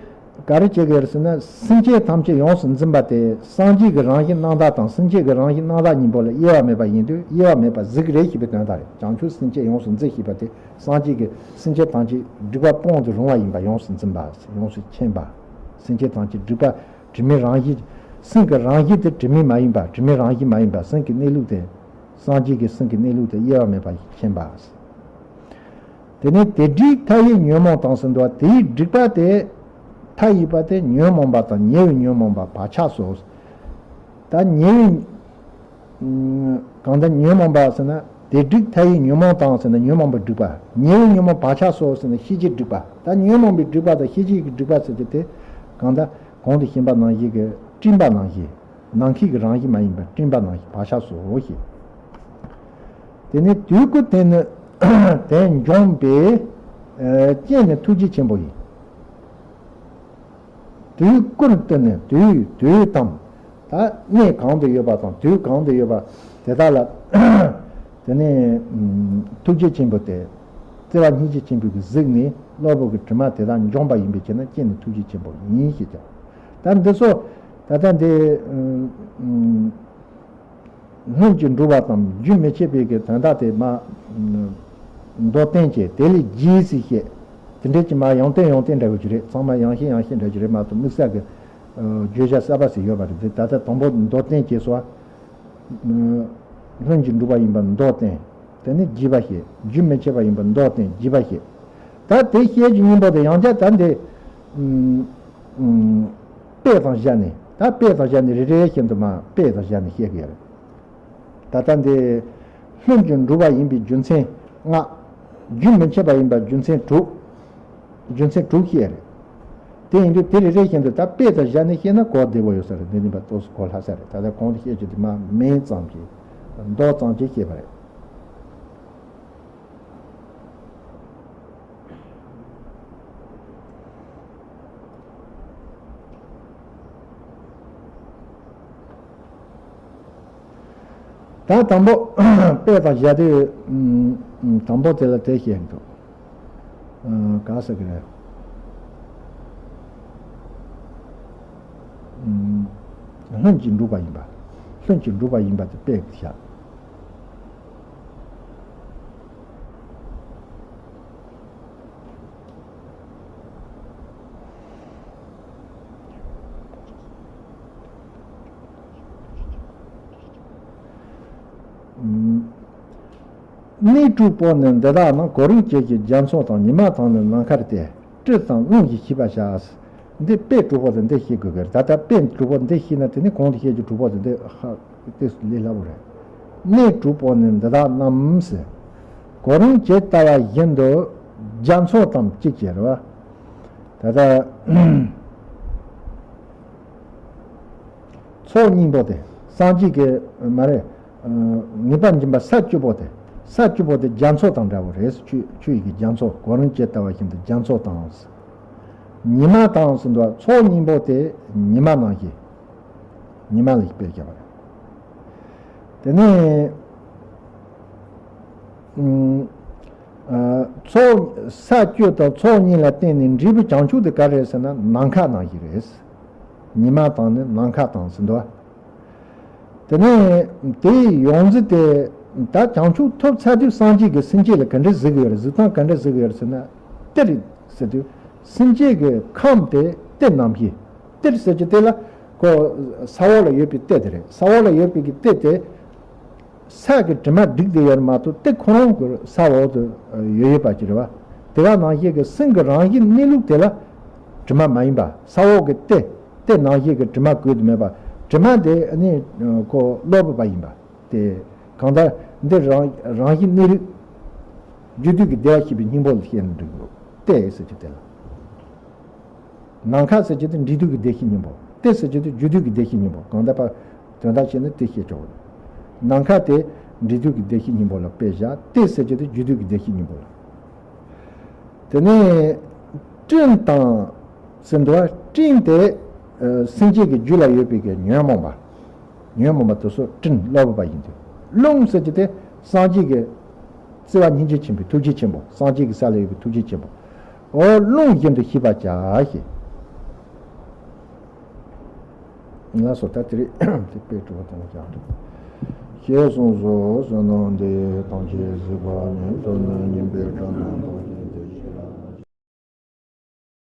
ག་རེ་བྱེད་དགོས་རེད་ཟེར་ན་སེམས་ཅན་ཐམས་ཅད་ཡོངས་སུ་འཛིན་པ་དེ་སངས་རྒྱས་ཀྱི་རང་བཞིན་རྣམ་དག་དང་སེམས་ཅན་གྱི་རང་བཞིན་རྣམ་དག་གཉིས་པོ་ལ་དབྱེ་བ་མེད་པ་ཡིན་དུས་དབྱེ་བ་མེད་པ་གཟིགས་རེད་ཞེས་པའི་དོན་དག་རེད། བྱང་ཆུབ་སེམས་ཅན་ཡོངས་སུ་འཛིན་ཞེས་པ་དེ་སངས་རྒྱས་ཀྱིས་སེམས་ཅན་ཐམས་ཅད་སྒྲིབ་པ་སྤོང་དུ་རུང་བ་ཡིན་པ་ཡོངས་སུ་འཛིན་པ། ཡོངས་སུ་མཁྱེན་པ། སེམས་ཅན་ཐམས་ཅད་སྒྲིབ་པ་དྲི་མའི་རང་བཞིན། སེམས་ཀྱི་རང་བཞིན་དེ་དྲི་མ་མ་ཡིན་པ། དྲི་མའི་རང་བཞིན་མ་ཡིན་པ། སེམས་ཀྱི་གནས་ལུགས་དེ། སངས་རྒྱས་ཀྱི་སེམས་ཀྱི་གནས་ལུགས་དེ་དབྱེ་བ་མེད་པ་མཁྱེན་པ། དེ་ནས་དེ་སྒྲིབ་མཐའ་ཡས་ཉོན་མོངས་དང་ཟེར་འདུག་བ། དེའི་སྒྲིབ་པ་དེ། མཐའ་ཡས་པ་དེ་ཉོན་མོངས་པ་དང་ཉེ་བའི་ཉོན་མོངས་པ་བག་ཆགས་སོ། ད་ཉེ་བའི། གང་ལྟར་ཉོན་མོངས་པ་ཟེར་ན་དེ་སྒྲིབ་མཐའ་ཡས་ཉོན་མོངས་དང་ཟེར་ན་ཉོན་མོངས་པའི་སྒྲིབ་པ། ཉེ་བའི་ཉོན་མོངས་བག་ཆགས་སོ་ཟེར་ན་ཤེས་བྱའི་སྒྲིབ་པ། ད་ཉོན་མོངས་པའི་སྒྲིབ་པ་དང་ཤེས་བྱའི་སྒྲིབ་པ་ཟེར་གྱི་དེ་གང་ལྟར་གོང་དུ་བཤད་པ་ནང་བཞིན་གྱི་སྤྲིན་པ་ནང་བཞིན། ནམ་མཁའི་གི་རང་བཞིན་མ་ཡིན་པར་སྤྲིན་པ་ནང་བཞིན་བག་ཆགས་སོ་ཞེས། དེ་ནི་དུས་ཀུན་དེ་ནི་དེ་འབྱོངས་པའི་རྐྱེན་ནི་ཐུགས་རྗེ་ཆེན་པོ་ཡིན། དུས་ཀུན་དུ་ནི་དུས་དུས་དམ། ད་གནས་གང་དུ་ཡོད་པ་དང་དུས་གང་དུ་ཡོད་པ་དེ་དག་ལ། དེ་ནས་ཐུགས་རྗེ་ཆེན་པོ་སྟེ། བརྩེ་བ་སྙིང་རྗེ་ཆེན་པོས་གཟིགས་ནས་སློབ་བུ་གི་དྲི་མ་དེ་དག་འཇོམས་པ་ཡིན་པའི་ཕྱིར་ན་རྐྱེན་ནི་ཐུགས་རྗེ་ཆེན་པོ་ཡིན་ཞེས་ཀྱང་། ད་འདི་ཚོ་ད་ལྟ་འདི་ལྷུན་གྱིས་གྲུབ་པ་དང་རྒྱུན་མི་འཆད་པའི་གི་དོན་དག་དེ་མ་མདོར་བསྟན་བྱས་དེ་ལས་རྒྱས་སུ་བཤད། དེ་འདྲས་ཀྱི་མ་ཡང་བསྟན་ཡང་བསྟན་འདྲ་བོ་ཅིག་རེད། ཚང་མ་ཡང་བཤད་ཡང་བཤད་འདྲ་ཅིག་རེད་མ་གཏོགས་དམིགས་བསལ་གི་བརྗོད་བྱ་གསར་པ་ཞིག་ཡོད་པ་རེད། འདི་ད་ལྟ་དང་པོ་མདོར་བསྟན་བྱས་སོ། ལྷུན་གྱིས་གྲུབ་པ་ཡིན་པ་མདོར་བསྟན། དེ་ནི་རྒྱས་པ་བཤད། རྒྱུན་མི་འཆད་པ་ཡིན་པ་མདོར་བསྟན་རྒྱས་པ་བཤད། ད་དེ་བཤད་ཀྱི་སྙིང་པོ་དེ་ཡང་བསྐྱར་ད་འདི་དཔེ་དང་སྦྱར་ནས། ད་དཔེ་དང་སྦྱར་ནས་རེ་རེ་བཞིན་དུ་མ་དཔེ་དང་སྦྱར་ནས་བཤད་ཀྱི་ཡོད་རེད། ད་ལྟ་འདི་ལྷུན་གྱིས་གྲུབ་པ་ཡིན་པའི་རྒྱུ་མཚན་ལྔ། རྒྱུན་མི་འཆད་པ་ཡིན་པ་རྒྱུ་མཚན་དྲུག་རྒྱུ་མཚན་དྲུག་བཤད་རེད། དེ་ཡིན་དུས་དེ་རེ་རེ་བཞིན་དུ་ད་དཔེ་དང་སྦྱར་ནས་བཤད་ན་གོ་བདེ་བོ་ཡོད་ས་རེད། འདི་ནི་མ་ཏོག་སུ་གོ་ལྷ་ས་རེད། ད་ལྟ་གོང་དུ་བཤད་རྒྱུ་དེ་མ་མིང་ཙམ་གྱིས་མདོ་ཙམ་གྱིས་བཤད་པ་རེད། ད་དང་པོ་དཔེ་དང་སྦྱར་དུས་དང་པོ་དེ་ལ་དེ་བཤད་འདུག་ག་ཟེར་གི་རེད། ལྷུན་གྱིས་གྲུབ་པ་ཡིན་པ། ལྷུན་གྱིས་གྲུབ་པ་ཡིན་པ་དེ་དཔེ་བཞག་གནས་དྲུག་པོ་ནི་འདི་དག་རྣམས་གོ་རིམ་ཅན་གྱི་རྒྱ་མཚོ་དང་ཉི་མ་དང་ནི་ནམ་མཁར་ཏེ། སྤྲིན་དང་རླུང་གིས་ཤེས་པར་བྱ། འདི་དཔེ་དྲུག་པོ་དེ་འདི་ཤེས་དགོས་ཀྱི་རེད། ད་ལྟ་དཔེ་དྲུག་པོ་འདི་ཤེས་ན་དེ་ནི་གོང་དུ་བཤད་རྒྱུ་དྲུག་པོ་དེ་འདི་ཧ་ཏོག་ཙམ་ལས་སླ་པོ་རེད། གནས་དྲུག་པོ་ནི་འདི་དག་རྣམས་ཟེར། གོ་རིམ་ཇི་ལྟ་བ་བཞིན་དུ་རྒྱ་མཚོ་དང་གཅིག་ཅེས་རེད་བ། ད་ལྟ་ཚོགས་གཉིས་པོ་དེ་སངས་རྒྱས་ཀྱི་མ་རེད། ངེས་པར་འབྱིན་པ་ས་བཅུ་པོ་དེ། ས་བཅུ་པོ་དེ་རྒྱ་མཚོ་དང་འདྲ་བོ་རེད། ཆུ་ཆུ་ཡི་གི་རྒྱ་མཚོ། གོ་རིམ་ཇི་ལྟ་བ་བཞིན་དུ་རྒྱ་མཚོ་དང་། ཉི་མ་དང་ཟེར་འདུག་ཚོགས་གཉིས་པོ་དེ་ཉི་མ་ནང་བཞིན། ཉི་མ་ལ་དཔེ་བཞག་པ་རེད། དེ་ནས་ཨ་ ཚོགས་ས་བཅུ་དང་ཚོགས་གཉིས་ལ་བརྟེན་ནས་འབྲས་བུ་བྱང་ཆུབ་དེ་ག་རེ་རེད་ཟེར་ན་ནམ་མཁའ་ནང་བཞིན་རེད། ཉི་མ་དང་ནི་ནམ་མཁའ་དང་ཟེར་འདུག་དེ་ནས་དེའི་ཡོངས་འཛིན་དེ་ད་བྱང་ཆུབ་ཐོབ་ཚར་དུས་སངས་རྒྱས་ཀྱི་སེམས་བསྐྱེད་ལ་ག་འདྲ་གཟིགས་ཀྱི་ཡོད་རེད། གཟིགས་སྟངས་ག་འདྲ་གཟིགས་ཀྱི་ཡོད་རེད་ཟེར་ན། གཏེར་ཟེར་དུས་སེམས་བསྐྱེད་ཀྱི་ཁམས་དེ་གཏེར་རྣམ་བཞི། གཏེར་ཟེར་གྱི་དེ་ལ་ཁོ་ས་འོག་ལ་ཡོད་པའི་གཏེར་དེ་རེད། ས་འོག་ལ་ཡོད་པའི་གི་གཏེར་དེ། ས་གི་དྲི་མ་བསྒྲིགས་ཏེ་ཡོད་མ་གཏོགས་དེ་ཁོ་རང་གི་ས་འོག་ཏུ་ཡོད་ཡོད་པ་ཅིག་རེད་བ། དེ་ག་ནང་བཞིན་གྱི་སེམས་ཀྱི་རང་བཞིན་གནས་ལུགས་དེ་ལ་དྲི་མ་མ་ཡིན་པ། ས་འོག་གི་གཏེར་དེ་ནང་བཞིན་གྱི་དྲི་མ་བཀོད་དུ་མེད་པ། དྲི་མ་དེ་ནི་ཁོ་གློ་བུར་བ་ཡིན་པ། དེ་གང་ལྟར་འདི་རང་རང་བཞིན་གནས་ལུགས་རྒྱུ་དུས་ཀྱི་བདེ་བར་གཤེགས་པའི་སྙིང་པོ་ལ་བཤད་ན་འགྲིག་གི་འདུག་གཏེར་ཟེར་གྱི་དེ་ལ། ནམ་མཁའ་ཟེར་གྱི་དེ་འབྲས་དུས་ཀྱི་བདེ་གཤེགས་སྙིང་པོ། གཏེར་ཟེར་གྱི་དེ་རྒྱུ་དུས་ཀྱི་བདེ་གཤེགས་སྙིང་པོ། གང་ལྟར་ཕར་དོན་དག་བཤད་ན་དེ་བཤད་ཆོག་གི། ནམ་མཁའ་དེ་འབྲས་དུས་ཀྱི་བདེ་གཤེགས་སྙིང་པོ་ལ་དཔེ་བཞག་གཏེར་ཟེར་གྱི་དེ་རྒྱུ་དུས་ཀྱི་བདེ་གཤེགས་སྙིང་པོ་ལ། དེ་ནས་སྤྲིན་དང་ཟེར་འདུག་བ། སྤྲིན་དེ་ཨ་སེམས་ཅན་གྱི་རྒྱུད་ལ་ཡོད་པའི་གི་ཉོན་མོངས་པ། ཉོན་མོངས་པ་དེ་ཚོ་སྤྲིན་གློ་བུར་བ་ཡིན་དུས། རླུང་ཟེར་གྱི་དེ་སངས་རྒྱས་ཀྱི་བརྩེ་བ་སྙིང་རྗེ་ཆེན་པོའི་ཐུགས་རྗེ་ཆེན་པོ། སངས་རྒྱས་ཀྱི་ས་ལ་ཡོད་པའི་ཐུགས་རྗེ་ཆེན་པོ། འོ་རླུང་བཞིན་དུ་ཤེས་པར་བྱ་ཞེས། ལགས་སོ། ད་དེ་རེད། དེ་དཔེ་གྲུབ་པ་དེ་ལ་སྦྱར་འདུག་ཞེས་གསུངས་སོ། བསོད་ནམས་འདི་ཡིས་ཐམས་ཅད་གཟིགས་པ་ཉིད། ཐོབ་ནས་ཉེས་པའི་དགྲ་རྣམས་ཕམ་བྱས།